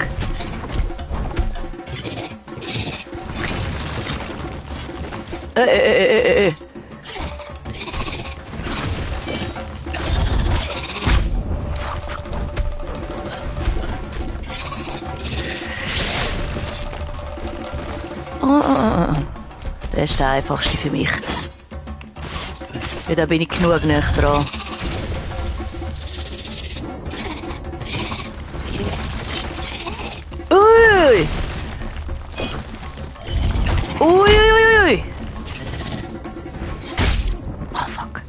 Das ist der einfachste für mich. Ja, da bin ich genug nicht dran. Ui! Ui! Oh, fuck.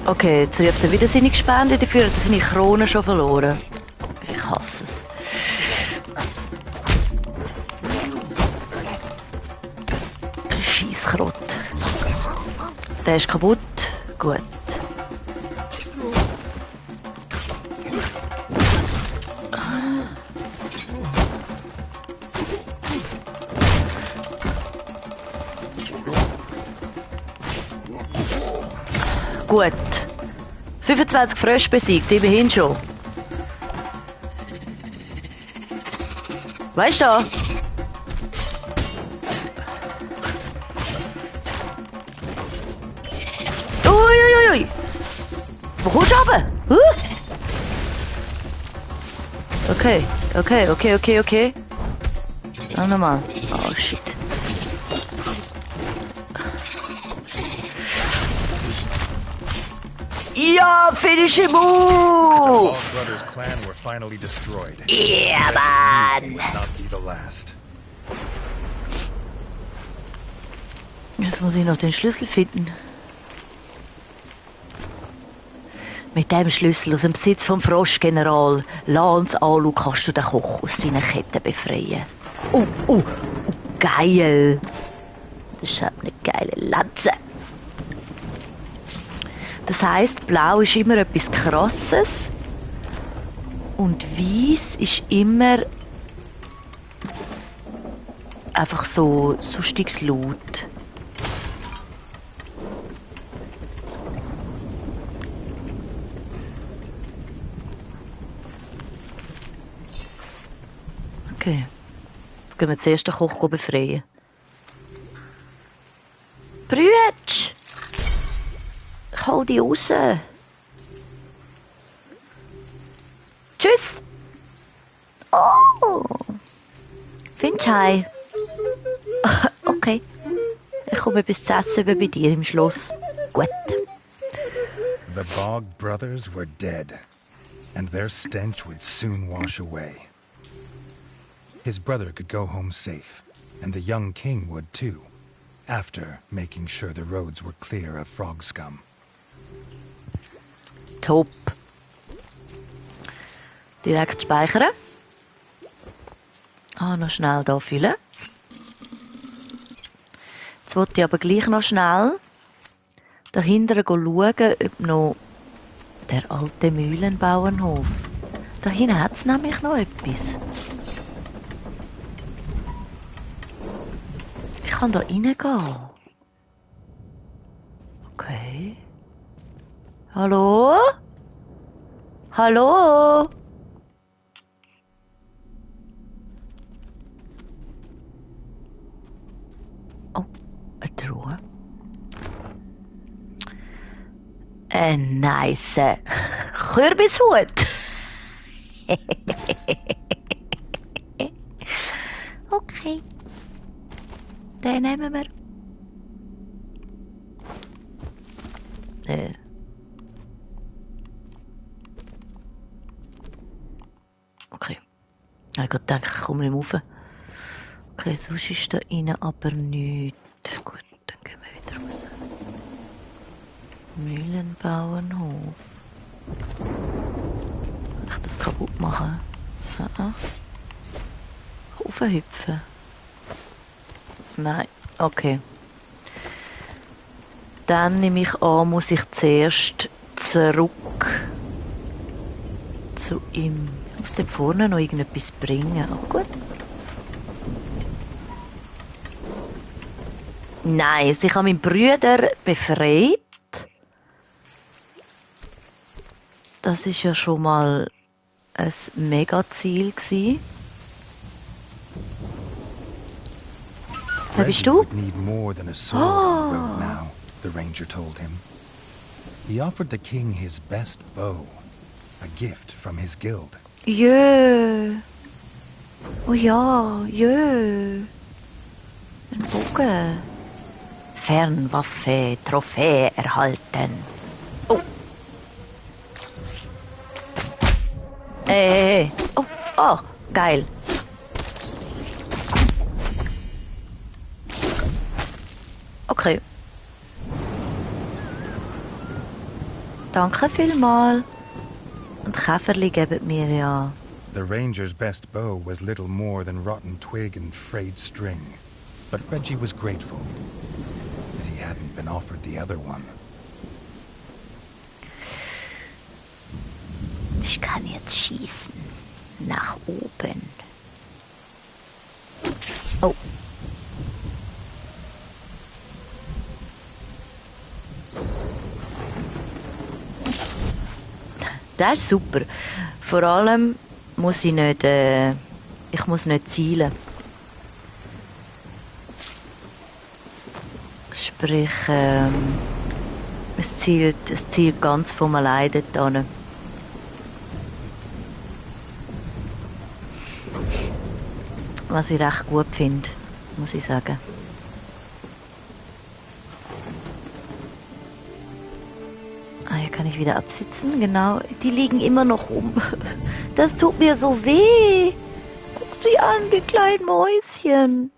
Okay, jetzt ruft er wieder seine Gespende, dafür hat er seine Krone schon verloren. Ich hasse es. Scheisskrott. Der ist kaputt. Gut. Gut. 25 Frösche besiegt, immerhin schon. Weißt du? Uiuiui! Wo kommst du runter? Okay. Noch nochmal. Oh, shit. Ja, finish him move! The Bog brothers' clan were finally destroyed. Yeah, man! Would not be the last. Jetzt muss ich noch den Schlüssel finden. Mit dem Schlüssel aus dem Besitz vom Froschgeneral Lance Alu kannst du den Koch aus seinen Ketten befreien. Geil! Das ist eine geile Lanze. Das heisst, blau ist immer etwas Krasses und weiß ist immer einfach so sonstiges Loot. Okay, jetzt gehen wir zuerst den Koch befreien. Brütsch! Ich hol die raus. Tschüss! Oh! Findest du heim? Okay. Ich komme etwas zu essen über bei dir im Schloss. Gut. The Bog brothers were dead, and their stench would soon wash away. his brother could go home safe, and the young king would too, after making sure the roads were clear of frog scum. Top. Direkt speichern. Noch schnell hier füllen. Jetzt wollte ich aber gleich noch schnell dahinter schauen, ob noch der alte Mühlenbauernhof. Da hinten hat es nämlich noch etwas. Ich kann da reingehen. Okay. Hallo? Hallo? Oh, eine Truhe. Ein nice Kürbishut. Okay. Den nehmen wir. Okay. Ich habe gedacht, ich komme nicht mehr rauf. Okay, sonst ist da innen aber nichts. Gut, dann gehen wir wieder raus. Mühlenbauernhof. Kann ich das kaputt machen? Raufhüpfen? Nein, okay. Dann nehme ich an, muss ich zuerst zurück zu ihm. Ich muss dort vorne noch irgendetwas bringen. Oh, gut. Nice, ich habe meinen Bruder befreit. Das ist ja schon mal ein Mega-Ziel gewesen. Wer bist du? Would need more than a sword on the road now, the ranger told him. He offered the king his best bow, a gift from his guild. Jö. Oh ja, jö. Ein Bogen. Fernwaffe, Trophäe erhalten. Oh. Oh, oh, geil. Okay. Danke vielmals. Und Käferli geben mir ja. The ranger's best bow was little more than rotten twig and frayed string, but Reggie was grateful that he hadn't been offered the other one. Ich kann jetzt schießen. Nach oben. Oh. Das ist super. Vor allem muss ich nicht, ich muss nicht zielen. Sprich, es zielt ganz von allein dort hin. Was ich recht gut finde, muss ich sagen. Hier kann ich wieder absitzen, genau. Die liegen immer noch rum. Das tut mir so weh. Guck sie an, die kleinen Mäuschen.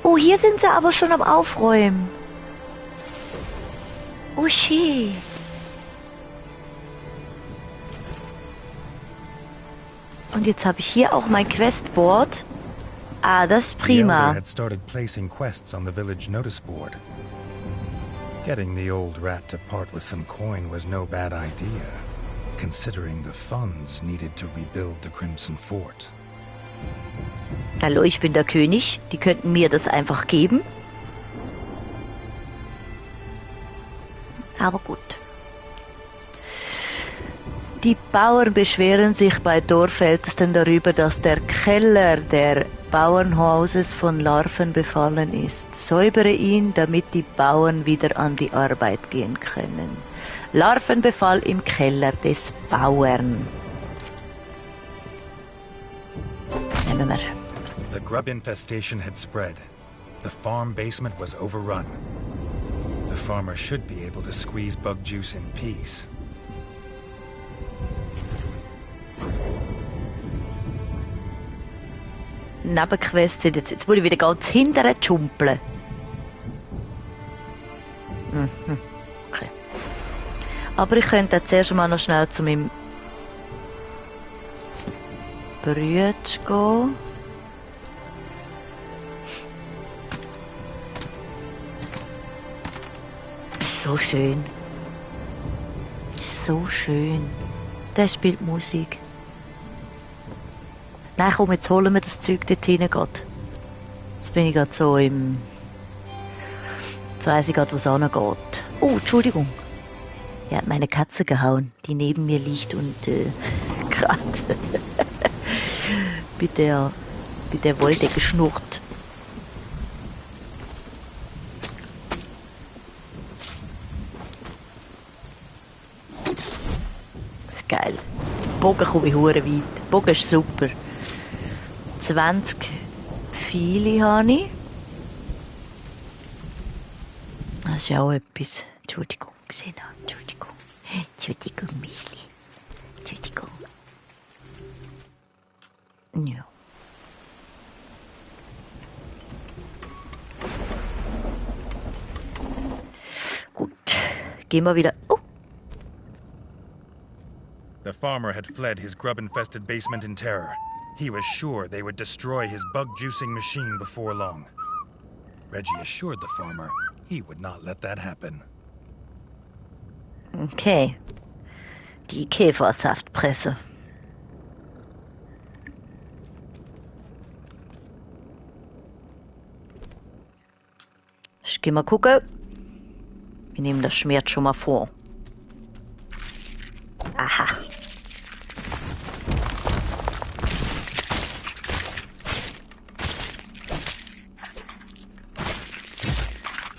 Oh, hier sind sie aber schon am Aufräumen. Oh, shit. Und jetzt habe ich hier auch mein Questboard. Ah, das ist The prima. elder had started placing quests on the village notice board. Getting the old rat to part with some coin was no bad idea, considering the funds needed to rebuild the Crimson Fort. Hallo, ich bin der König. Die könnten mir das einfach geben. Aber gut. Die Bauern beschweren sich bei Dorfältesten darüber, dass der Keller der Bauernhauses von Larven befallen ist. Säubere ihn, damit die Bauern wieder an die Arbeit gehen können. Larvenbefall im Keller des Bauern. Nehmen wir. The grub infestation had spread. The farm basement was overrun. The farmer should be able to squeeze bug juice in peace. Nebenquests sind. Jetzt muss ich wieder ganz hinterher jumpeln. Okay. Aber ich könnte jetzt zuerst mal noch schnell zu meinem Brüder gehen. So schön. So schön. Der spielt Musik. Nein, komm, jetzt holen wir das Zeug dort hinein. Jetzt bin ich gerade so im... Jetzt weiss ich gerade, wo es angeht. Oh, Entschuldigung. Er hat meine Katze gehauen, die neben mir liegt und gerade mit der Wolldecke schnurrt. Das ist geil. Bogen komme ich hure weit. Bogen ist super. 20 viele habe ich. Das ist ja auch etwas. Entschuldigung, Xena. Entschuldigung. Entschuldigung, Michli. Entschuldigung. Ja. Gut. Gehen wir wieder. Oh. The farmer had fled his grub-infested basement in terror. He was sure they would destroy his bug-juicing machine before long. Reggie assured the farmer he would not let that happen. Okay. Die Käfersaftpresse. Ich geh mal gucken. Wir nehmen das Schmerz schon mal vor. Aha.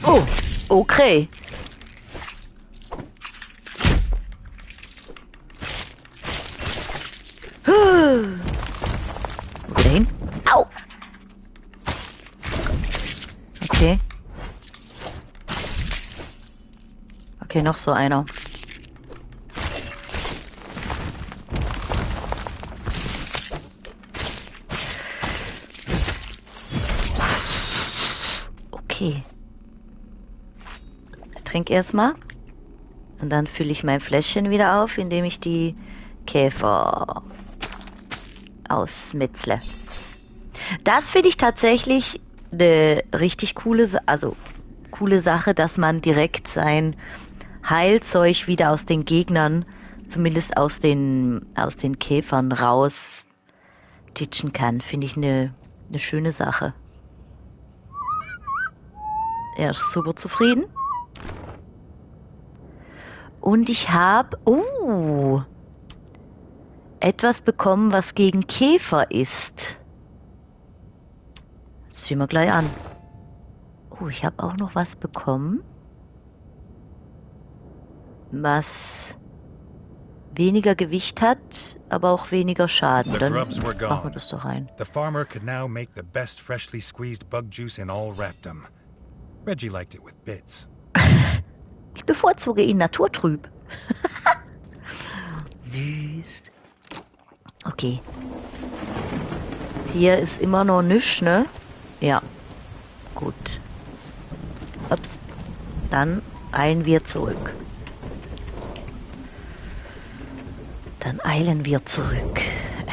Oh, okay. Wo hin? Au! Okay. Okay, noch so einer. Okay. Ich trinke erstmal. Und dann fülle ich mein Fläschchen wieder auf, indem ich die Käfer ausmetzle. Das finde ich tatsächlich eine richtig coole, coole Sache, dass man direkt sein Heilzeug wieder aus den Gegnern, zumindest aus den Käfern raus ditchen kann. Finde ich eine schöne Sache. Er ist super zufrieden. Und ich habe etwas bekommen, was gegen Käfer ist. Das sehen wir gleich an. Oh, ich habe auch noch was bekommen, was weniger Gewicht hat, aber auch weniger Schaden. Dann machen wir das doch rein. The farmer could now make the best freshly squeezed bug juice in all Raptum. Reggie liked it with bits. Ich bevorzuge ihn naturtrüb. Süß. Okay. Hier ist immer noch nichts, ne? Ja. Gut. Ups. Dann eilen wir zurück.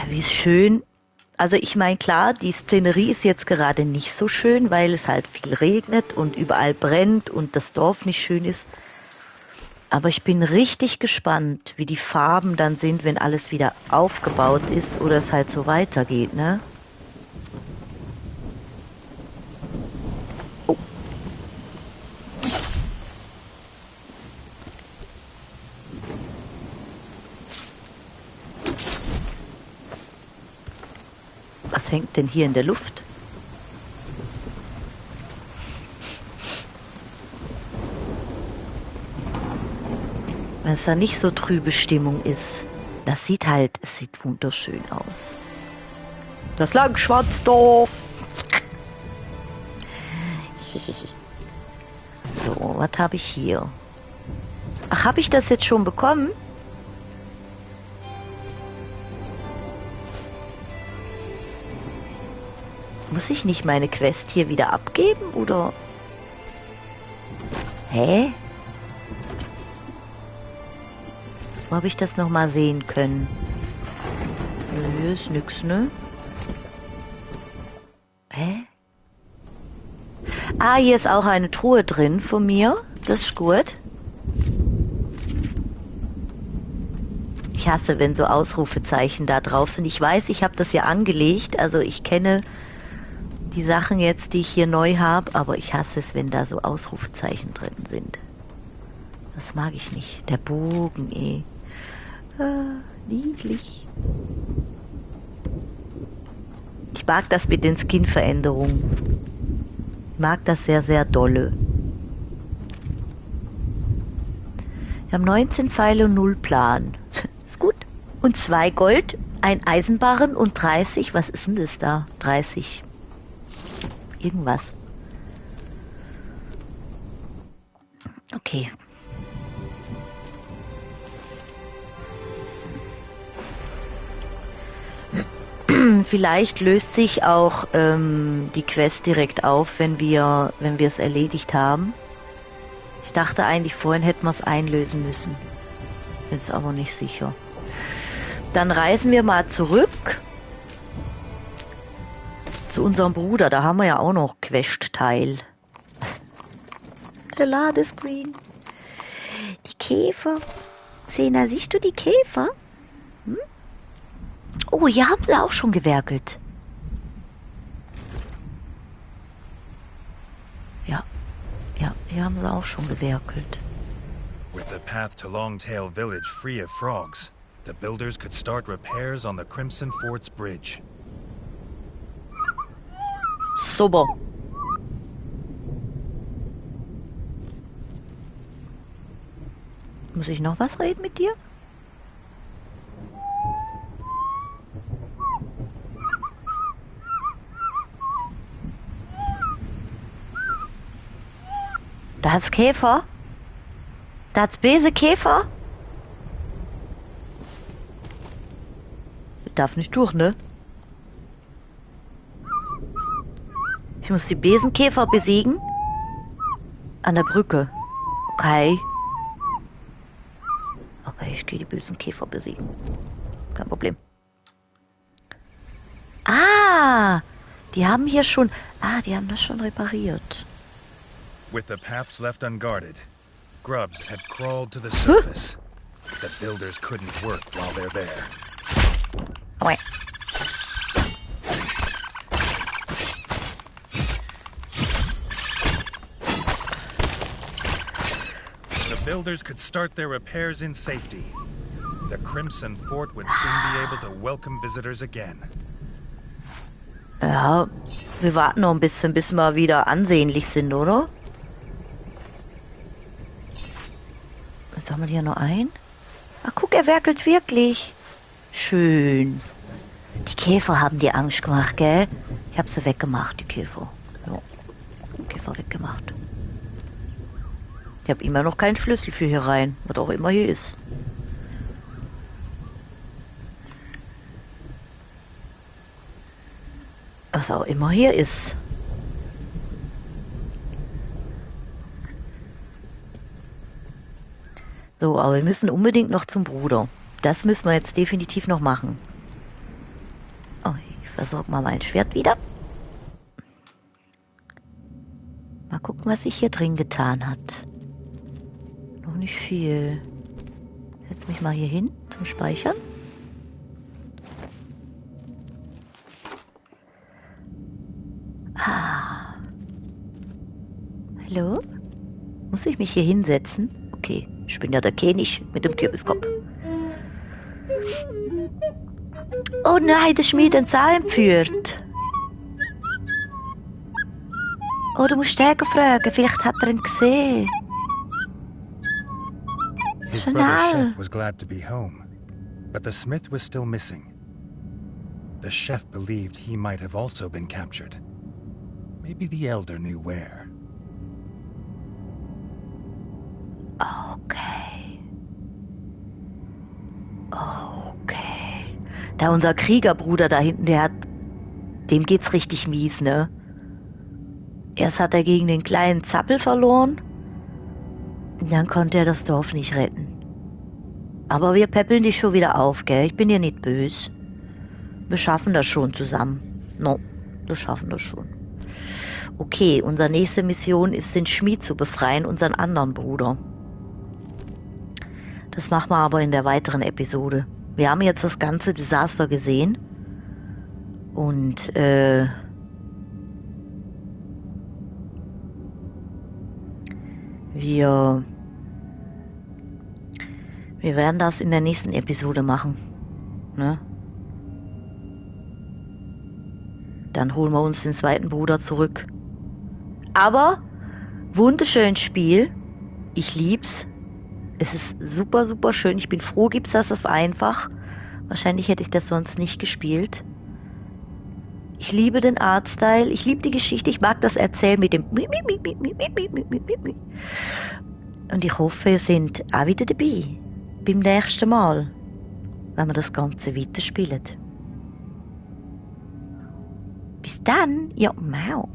Wie schön. Also ich meine, klar, die Szenerie ist jetzt gerade nicht so schön, weil es halt viel regnet und überall brennt und das Dorf nicht schön ist. Aber ich bin richtig gespannt, wie die Farben dann sind, wenn alles wieder aufgebaut ist oder es halt so weitergeht, ne? Oh. Was hängt denn hier in der Luft? Wenn es da nicht so trübe Stimmung ist. Es sieht wunderschön aus. Das Langschwanzdorf. So, was habe ich hier? Ach, habe ich das jetzt schon bekommen? Muss ich nicht meine Quest hier wieder abgeben, oder? Hä? Wo habe ich das nochmal sehen können? Hier ist nix, ne? Hä? Ah, hier ist auch eine Truhe drin von mir. Das ist gut. Ich hasse, wenn so Ausrufezeichen da drauf sind. Ich weiß, ich habe das ja angelegt. Also ich kenne die Sachen jetzt, die ich hier neu habe. Aber ich hasse es, wenn da so Ausrufezeichen drin sind. Das mag ich nicht. Der Bogen, eh. Niedlich. Ich mag das mit den Skin-Veränderungen. Ich mag das sehr, sehr dolle. Wir haben 19 Pfeile und 0 Plan. Ist gut. Und 2 Gold, ein Eisenbarren und 30. Was ist denn das da? 30. Irgendwas. Okay. Vielleicht löst sich auch die Quest direkt auf, wenn wir es erledigt haben. Ich dachte eigentlich, vorhin hätten wir es einlösen müssen. Ist aber nicht sicher. Dann reisen wir mal zurück zu unserem Bruder. Da haben wir ja auch noch Quest-Teil. Der Ladescreen. Die Käfer. Sena, siehst du die Käfer? Hm? Oh, hier haben sie auch schon gewerkelt. Ja, hier haben sie auch schon gewerkelt. With the path to Longtail Village free of frogs, the builders could start repairs on the Crimson Fort's bridge. Super. Muss ich noch was reden mit dir? Da hat's Käfer. Da hat's böse Käfer. Ich darf nicht durch, ne? Ich muss die Besenkäfer besiegen. An der Brücke. Okay. Okay, ich gehe die bösen Käfer besiegen. Kein Problem. Ah! Die haben hier schon... Ah, die haben das schon repariert. With the paths left unguarded, grubs had crawled to the surface. The builders couldn't work while they're there. Okay. The builders could start their repairs in safety. The Crimson Fort would soon be able to welcome visitors again. Ja, wir warten noch ein bisschen, bis wir wieder ansehnlich sind, oder? Jetzt haben wir hier noch ein. Ach, guck, er werkelt wirklich. Schön. Die Käfer haben dir Angst gemacht, gell? Ich hab sie weggemacht, die Käfer. Ja, Käfer weggemacht. Ich habe immer noch keinen Schlüssel für hier rein, was auch immer hier ist. Was auch immer hier ist. So, aber wir müssen unbedingt noch zum Bruder. Das müssen wir jetzt definitiv noch machen. Oh, ich versorge mal mein Schwert wieder. Mal gucken, was sich hier drin getan hat. Noch nicht viel. Setz mich mal hier hin zum Speichern. Ah. Hallo? Muss ich mich hier hinsetzen? Okay, ich bin ja der König mit dem Kürbiskopf. Oh nein, der Schmied den Zahn entführt. Oh, du musst stärker fragen, vielleicht hat er ihn gesehen. His brother Chef was glad to be home, but the smith was still missing. The chef believed he might have also been captured. Maybe the elder knew where. Okay. Okay. Da unser Kriegerbruder da hinten, der hat dem geht's richtig mies, ne? Erst hat er gegen den kleinen Zappel verloren, und dann konnte er das Dorf nicht retten. Aber wir peppeln dich schon wieder auf, gell? Ich bin dir nicht böse. Wir schaffen das schon zusammen. No, wir schaffen das schon. Okay, unsere nächste Mission ist, den Schmied zu befreien, unseren anderen Bruder. Das machen wir aber in der weiteren Episode. Wir haben jetzt das ganze Desaster gesehen. Und, wir werden das in der nächsten Episode machen. Ne? Dann holen wir uns den zweiten Bruder zurück. Aber, wunderschönes Spiel. Ich lieb's. Es ist super, super schön. Ich bin froh, gibt's das auf einfach. Wahrscheinlich hätte ich das sonst nicht gespielt. Ich liebe den Artstyle. Ich liebe die Geschichte. Ich mag das Erzählen mit dem und ich hoffe, ihr seid auch wieder dabei. Beim nächsten Mal. Wenn wir das Ganze weiterspielen. Bis dann. Ja, mau.